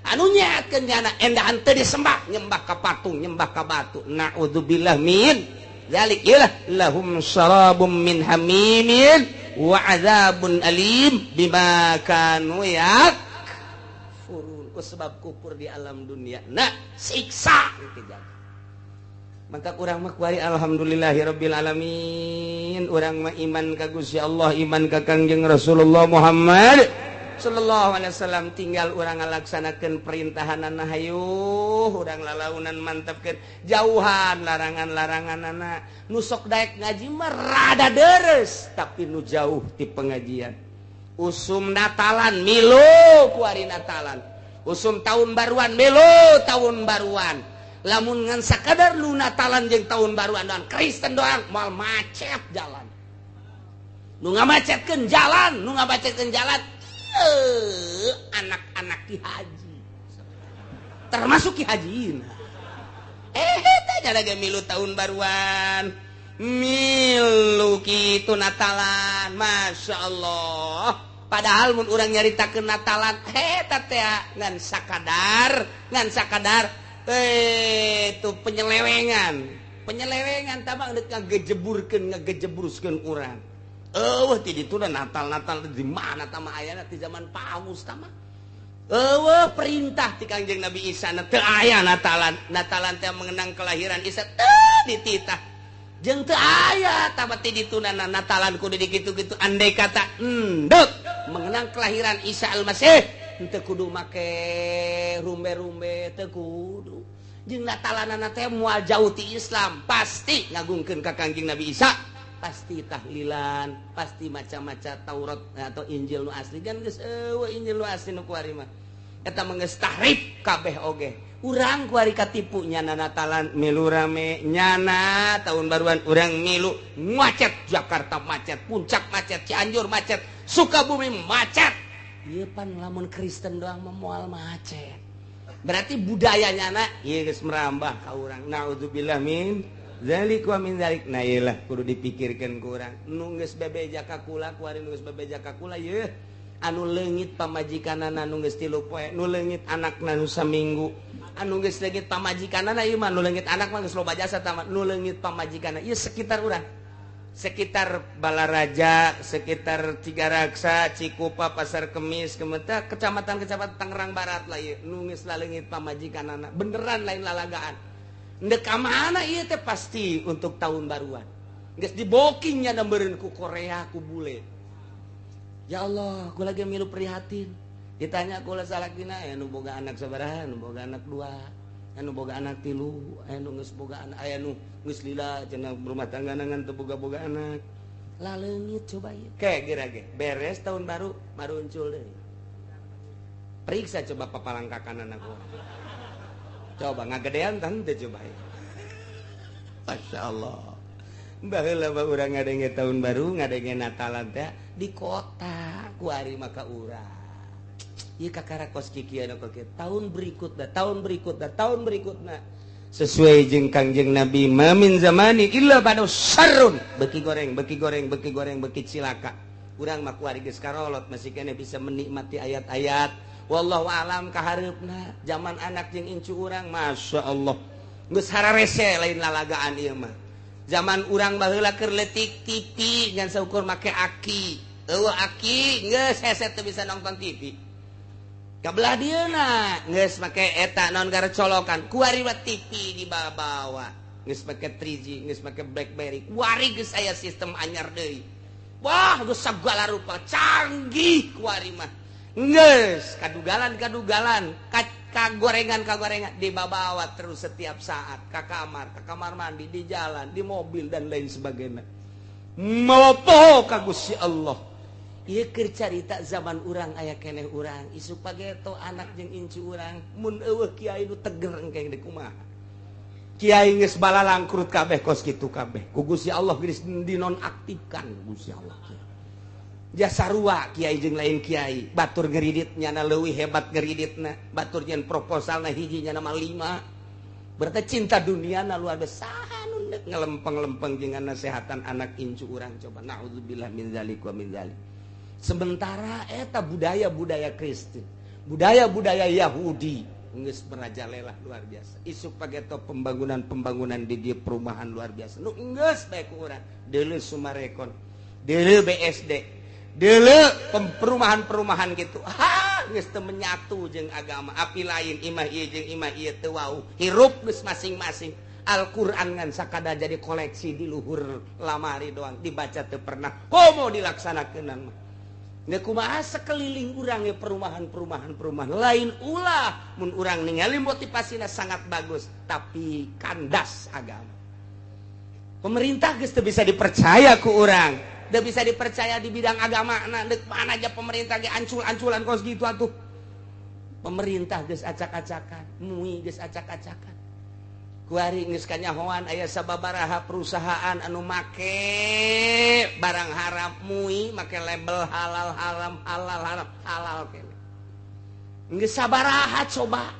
anu nyehatkeun nyana endahan teu disembah, nyembah ka patung, nyembah ka batu. Naudzubillah min dzalik. Iyalah lahum syarabum min hamimin wa adzabun alim bima kanu yakfurun. Ku sebab kufur di alam dunia nah siksa itu. Maka urang mah kuari alhamdulillahirabbil alamin, urang mah iman ka Gusti Allah, iman ka Kangjeng Rasulullah Muhammad sallallahu alaihi wasallam. Tinggal urang ngalaksanakeun perintahanana, hayu urang lalaunan mantepkeun, jauhan larangan-laranganana. Nu sok daek ngaji mah rada deres, tapi nu jauh ti pengajian, usum Natalan milu kuari Natalan, usum tahun baruan milu tahun baruan. Lamun ngan sakadar lu Natalan jeung tahun baruan doang, Kristen doang, moal macet jalan. Nu ngamacetkeun jalan, nu ngamacetkeun jalan anak-anak ki haji, termasuk ki haji. Teh lagi milu tahun baruan, milu kitu Natalan, Masya Allah. Padahal mun urang nyaritakeun Natalan, eta teh ngan sakadar, ngan sakadar itu penyelewengan, penyelewengan tabang dek ngagejeburkeun, ngagejebruskeun urang. Eueuh ti ditu Natal-Natal di mana tama ayana ti zaman Paus tama. Eueuh perintah ti Kangjeng Nabi Isa na teu aya Natalan. Natalan teh mengenang kelahiran Isa teu dititah. Jeung teu aya tama ti dituna Natalan kudu dikitu-kitu, andai kata endek mengenang kelahiran Isa Al-Masih teu kudu make rumbe-rumbe, teu kudu. Jeung Natalanana teh moal jauh ti Islam, pasti ngagungkeun ka Kangjeng Nabi Isa, pasti tahlilan, pasti macam-macam Taurat atau Injil nu asli kan geus eueuh Injil nu asli nu kuari mah. Eta mah geus tahrif kabeh oge. Urang kuari katipu nyana Natalan milu rame, nyana tahun baruan urang milu macet, Jakarta macet, Puncak macet, Cianjur macet, Sukabumi macet. Ieu pan lamun Kristen doang mah moal macet. Berarti budayanya na ieu geus merambah ka urang. Naudzubillah min dzalik wa min dzalik. Nah ieu kudu dipikirkeun ku urang. Nu geus bebeja ka kula kuari, nu geus bebeja ka kula ieu anu leungit pamajikanana nu geus 3 poe, nu leungit anakna nu saminggu, anu geus leungit pamajikanana ieu mah nu leungit anak mah geus loba jasa tah, nu leungit pamajikanana ieu sekitar urang. Sekitar Balaraja, sekitar Cigaraksa, Cikupa, Pasar Kemis, Kemeta, kecamatan-kecamatan Tangerang Barat lah ieu nu geus laleungit pamajikanana, beneran lain lalagaan. Ndek ka mana ieu teh pasti untuk tahun baruan. Geus dibokingnya meureun ku Korea ku bule. Ya Allah, gua lagi milu prihatin. Ditanya kula salakina, aya nu boga anak sabaraha, nu boga anak 2, anu boga anak 3, aya nu geus boga anak, aya nu geus lila cenah berumah tangga ngan teu boga-boga anak. Laleungit coba ieu. Ke geura ge, beres tahun baru maruncul deui. Periksa coba papalangkakan anak gua. Coba ngagedean tah teu coba ieu. Masya Allah. Baheula mah urang ngadenge tahun baru, ngadenge Natalan teh di kota kuari maka urang. Ieu kakara kos kikieu anu kieu. Tahun berikutna, tahun berikutna, tahun berikutna. Sesuai jeung Kangjeng Nabi, ma min zamani illa ba'da syarrun. Beki goreng, beki goreng, beki goreng, beki cilaka. Urang mah kuari geus karolot masih keneh bisa menikmati ayat-ayat. Wallahu alam kahareupna zaman anak jeung incu urang, Masya Allah. Geus hararese lain lalagaan ieu mah. Zaman urang baheula keur leutik TV ngan saukur make aki. Eueuh aki geus hese teu bisa nonton TV. Kabelah dieuna geus make eta naon gara colokan, kuari mah TV dibawa-bawa. Geus make 3G, geus make BlackBerry. Kuari geus aya sistem anyar deui. Wah, geus sagala rupa canggih kuari mah. Geus kadugalan-kadugalan, kagorengan-kagorengan dibawa terus setiap saat ka kamar mandi, di jalan, di mobil dan lain sebagainya. Mopo ka Gusti Allah. Ieu keur carita zaman urang aya keneh urang, isuk pageto anak jeung incu urang, mun eueuh kiai nu teger engke deui kumaha. Kiai geus balalangkrut kabeh kos kitu kabeh. Ku Gusti Allah geus dinonaktifkan Gusti Allah. Jasa sarua kiai jeung lain kiai, batur ngeridit nyana leuwih hebat ngeriditna, batur nyen proposalna hiji nyana mah 5. Berarti cinta dunia na luar biasa nu ngelempeng-lempeng jeung nasehatan anak incu urang coba naudzubillah min dzalik wa min dzalik. Sementara eta budaya-budaya Kristen, budaya-budaya Yahudi geus merajalela luar biasa. Isuk pageto pembangunan-pembangunan di dieu perumahan luar biasa. Nu geus bae ku urang deuleu Sumarekon, deuleu BSD, deuleu perumahan-perumahan gitu. Ha, geus teu menyatu jeung agama. Api lain imah ieu jeung imah ieu teu wau. Hirup geus masing-masing. Al-Qur'an ngan sakada jadi koleksi di luhur lamari doang, dibaca teu pernah. Komo dilaksanakeun mah. Nggak kumaha sekeliling urang ya perumahan-perumahan perumahan lain ulah mun urang ningali motivasinya sangat bagus tapi kandas agama. Pemerintah geus teu bisa dipercaya ku urang, teu bisa dipercaya di bidang agama. Nah, deuk mana aja pemerintah ge ancul-anculan kos gitu atuh. Pemerintah geus acak-acakan, MUI geus acak-acakan. Kuari geus kanyahoan aya sababaraha perusahaan anu make barang haram MUI make label halal haram halal haram halal kene. Geus sabaraha coba.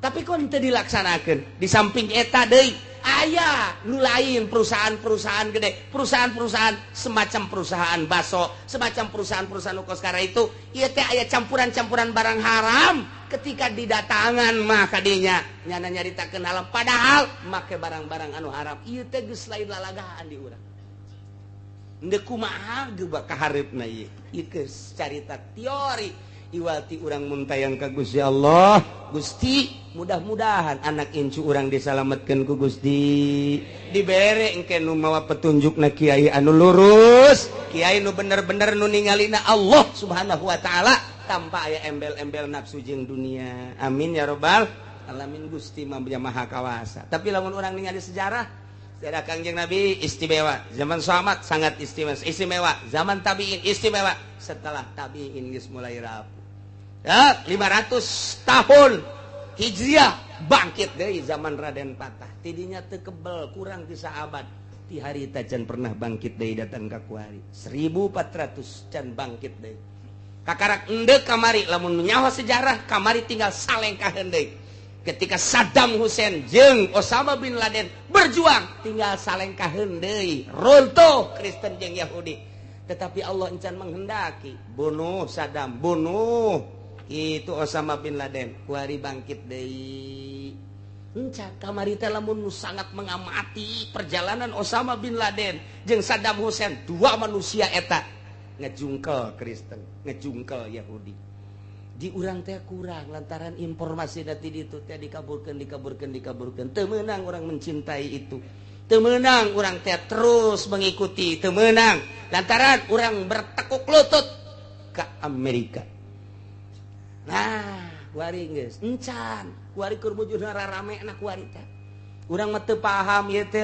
Tapi kok teu dilaksanakeun. Di samping eta deui aya nu lain perusahaan-perusahaan gede, perusahaan-perusahaan semacam perusahaan baso, semacam perusahaan-perusahaan nu kos itu, ieu teh aya campuran-campuran barang haram ketika didatangan mah kadinya nyana nyaritakeun halal padahal make barang-barang anu haram. Ieu teh geus lain lalagaan di urang. Endeu kumaha geus kahareupna ieu? Ieu geus carita teori iwati urang muntayang ka Gusti Allah. Gusti mudah-mudahan anak incu urang disalametkeun ku Gusti, dibere engke nu mawa petunjukna kiai anu lurus, kiai nu bener-bener nu ningalina Allah Subhanahu wa taala tanpa aya embel-embel nafsu jeung dunia. Amin ya robbal alamin. Gusti mah maha kawasa. Tapi lamun urang ningali sejarah, sejarah Kangjeng Nabi istimewa, zaman sahabat sangat istimewa, istimewa, zaman tabiin istimewa, setelah tabiin geus mulai rapuh. Ya, 500 tahun Hijriah bangkit deui zaman Raden Patah. Tidinya teu kebel kurang ti saabad. Ti harita can pernah bangkit deui datang ka kuari. 1400 can bangkit deui. Kakarak endek kamari lamun nyaho sejarah kamari tinggal salengkaheun deui. Ketika Saddam Hussein jeung Osama bin Laden berjuang tinggal salengkaheun deui. Runtuh Kristen jeung Yahudi. Tetapi Allah encan menghendaki bunuh Saddam, bunuh itu Osama bin Laden, kuari bangkit deui. Enca kamari teh lamun sangat mengamati perjalanan Osama bin Laden jeung Saddam Hussein, dua manusia eta ngejungkel Kristen, ngejungkel Yahudi. Di urang teh kurang lantaran informasi dati ditu teh dikaburkeun, dikaburkeun, dikaburkeun. Teu meunang urang mencintai itu. Teu meunang urang teh terus mengikuti, teu meunang lantaran urang bertekuk lutut ke Amerika. Nah, kuari geus encan, kuari keur bujurna rarame na kuari teh. Urang mah teu paham ieu teh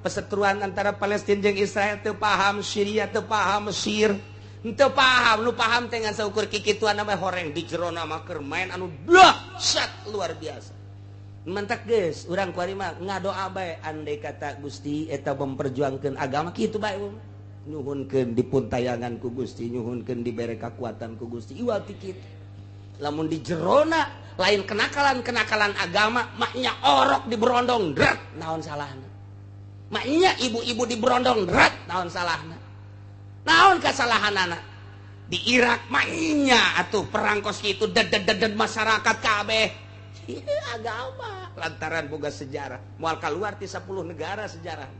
perseteruan antara Palestina jeung Israel, teu paham Syria, teu paham Mesir, teu paham. Nu paham teh ngan saukur kikituan mah horeng di jerona mah keur main anu dahsyat luar biasa. Mentak geus urang kuari mah ngadoa bae andai kata Gusti eta memperjuangkeun agama kitu bae. Nyuhunkeun dipuntayangan ku Gusti, nyuhunkeun dibere kakuatan ku Gusti. Iwal ti kitu. Lamun di jerona lain kenakalan-kenakalan agama, maknya orok diberondong dret naon salahna. Maknya ibu-ibu diberondong dret naon salahna. Naon kasalahanana? Di Irak maknya atuh perang kos kitu ded-ded masyarakat kabeh. Agama lantaran boga sejarah moal kaluar ti 10 negara sejarah.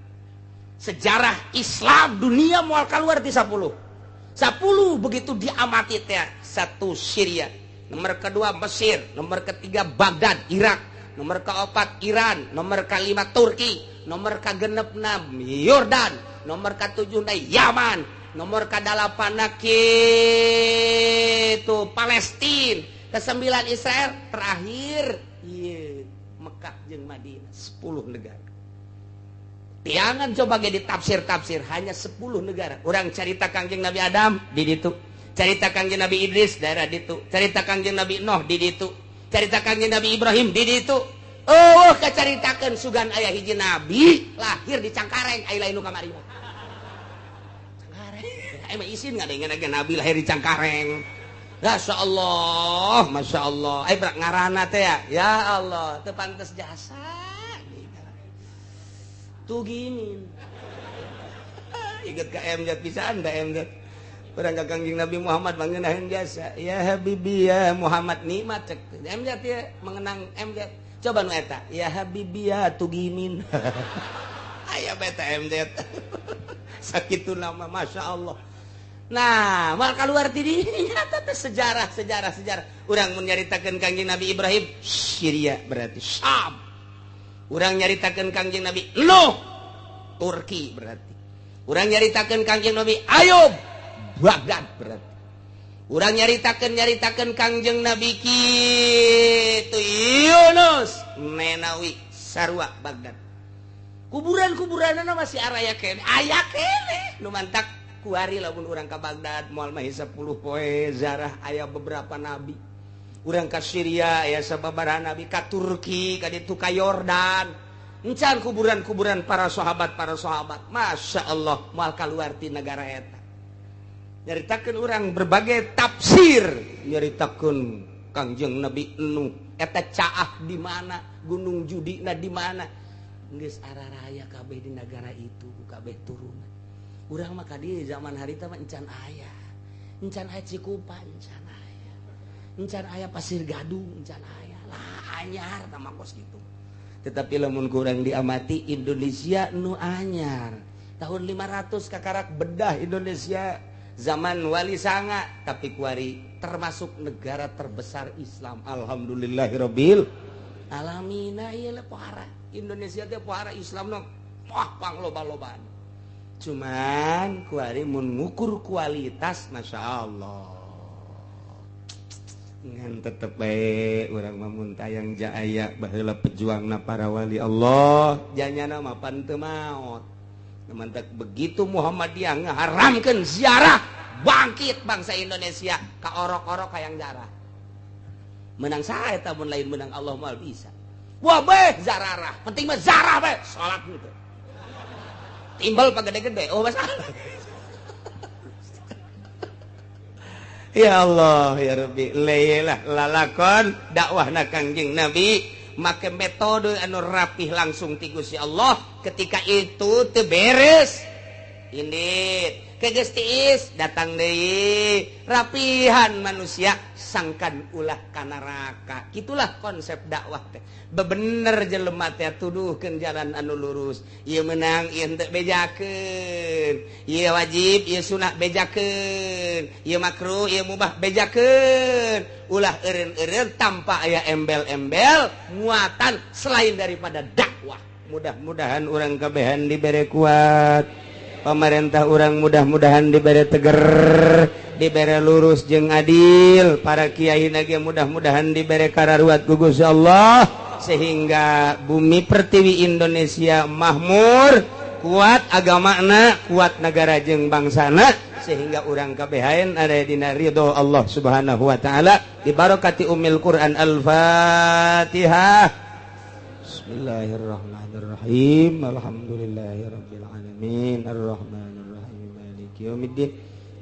Sejarah Islam dunia moal kaluar ti 10. 10 begitu diamati teh, satu Syria, nomor kedua Mesir, nomor ketiga Baghdad Irak, nomor keempat Iran, nomor kelima Turki, nomor kegenepna Yordan, nomor ketujuhna Yaman, nomor kedelapanna kitu Palestina, kesembilan Israel, terakhir ieu Mekah jeung Madinah. 10 negara. Tiangan coba ge ditafsir-tafsir hanya 10 negara. Urang carita Kangjeng Nabi Adam di ditu, carita Kangjeng Nabi Idris daerah ditu, carita Kangjeng Nabi Nuh di ditu, carita Kangjeng Nabi Ibrahim di ditu. Oh, kacaritakeun sugan aya hiji nabi lahir di Cangkareng, aya lain nu kamari mah. Cangkareng. Aya mah isin ngadengeun nabi lahir di Cangkareng. Masya Allah, Masya Allah. Aya berak ngaranna teh ya. Ya Allah, teu pantes jasa Tugimin. Ingat ka MZ pisan da MZ. Urang ka Kangjeng Nabi Muhammad mangenaheun jasa. Ya Habibi ya Muhammad nikmat cek. MZ ya mengenang MZ. Coba nu eta. Ya Habibi ya Tugimin. Aya beta MZ. Sakitu nama Masya Allah. Nah, mal keluar ti dinya teh sejarah sejarah sejarah. Urang mun nyaritakeun Kangjeng Nabi Ibrahim, Syria berarti Syam. Urang nyaritakeun Kangjeng Nabi Nuh, Turki berarti. Urang nyaritakeun Kangjeng Nabi Ayub, Baghdad berarti. Urang nyaritakeun Kangjeng Nabi kitu Yunus, Nenawi, sarua Baghdad. Kuburan-kuburanna masih araya keneh, aya keneh nu mantak kuari lamun urang ka Baghdad moal mah 10 poe zarah aya beberapa nabi. Urang ka Syria aya sababaraha nabi, ka Turki, ka ditu ka Yordan. Encan kuburan-kuburan para sahabat. Masya Allah moal kaluar ti negara eta. Nyaritakeun urang berbagai tafsir, nyaritakeun Kangjeng Nabi Nuh eta caah di mana, Gunung Judina di mana. Geus araraya kabeh di negara itu, kabeh turunan. Urang mah ka dieu zaman harita mah encan aya. Encan aya Cikupa, encan aya. Encan aya Pasir Gadung, encan aya. Lah anyar tah mah kos kitu. Tetapi lamun kurang diamati Indonesia nu anyar. Tahun 500 kakarak bedah Indonesia zaman Wali Sanga, tapi kuari termasuk negara terbesar Islam. Alhamdulillahirabbil alamin. Ieu lah pohara Indonesia teh pohara Islam nu wah pangloba-lobaan. Cuman kuari mun ngukur kualitas Masya Allah ngan tetep bae urang mah mun tayang jaaya baheula pejuangna para wali Allah janyana mah pan teu maot. Mantak begitu Muhammadiyah ngaharamkeun ziarah, bangkit bangsa Indonesia ka orok-orok hayang zarah. Menang saha eta mun lain menang Allah moal bisa. Wah beh zararah, penting mah zarah beh salat gitu. Timbal pak gede-gede, oh masalah. Ya Allah ya Rabbi, leyelah lalakon dakwahna Kangjeng Nabi make metode anu rapih langsung ti Gusti Allah. Ketika itu teu beres indit kegeus tiis datang deui rapihan manusia sangkan ulah ka neraka. Itulah konsep dakwah teh. Bebener jelema teh tuduhkeun jalan anu lurus. Ieu meunang ieu henteu bejakeun. Ieu wajib ieu sunah bejakeun. Ieu makruh ieu mubah bejakeun. Ulah eureun-eureun tanpa aya embel-embel muatan selain daripada dakwah. Mudah-mudahan urang kabehan dibere kuat. Pemerintah urang mudah-mudahan dibere teger, dibere lurus jeung adil. Para kiai nage mudah-mudahan dibere kararuat ku Gusti Allah sehingga bumi pertiwi Indonesia mahmur, kuat agamana, kuat negara jeung bangsana, sehingga urang kabehan ada dina ridho Allah Subhanahu wa taala. Dibarokati Ummul Quran. Al-Fatihah. Bismillahirrahmanirrahim. Alhamdulillahirabbil alamin. Arrahmanirrahim. Maliki yaumiddin.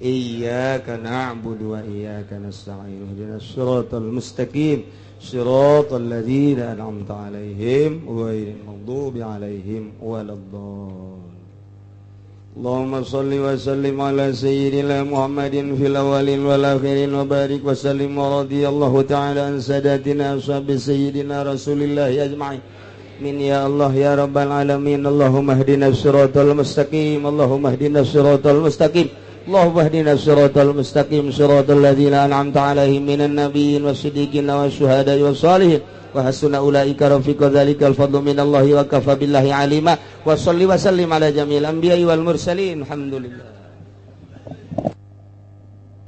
Iyyaka na'budu wa iyyaka nasta'in. Ihdinas siratal mustaqim. Siratal ladzina an'amta 'alaihim ghairil maghdubi 'alaihim waladdallin. Allahumma shalli wa sallim ala sayyidina Muhammadin fil awwalin wal akhirin wa barik wa sallim wa radiyallahu ta'ala an sadatina ashabi sayyidina Rasulillah ajma'in. Min ya Allah ya Rabbal alamin. Allahumma ihdinas siratal mustaqim. Allahumma ihdinas siratal mustaqim. Allahumma ihdinas siratal mustaqim siratal ladzina an'amta 'alaihim minan nabiyyin wasiddiqin wasyuhada'i wassalihin wa hasuna ulaika rafiqa dzalikal fadlu minallahi wa kafa billahi alima. Wa shalli wa sallim ala jami'il anbiya'i wal mursalin. Alhamdulillah.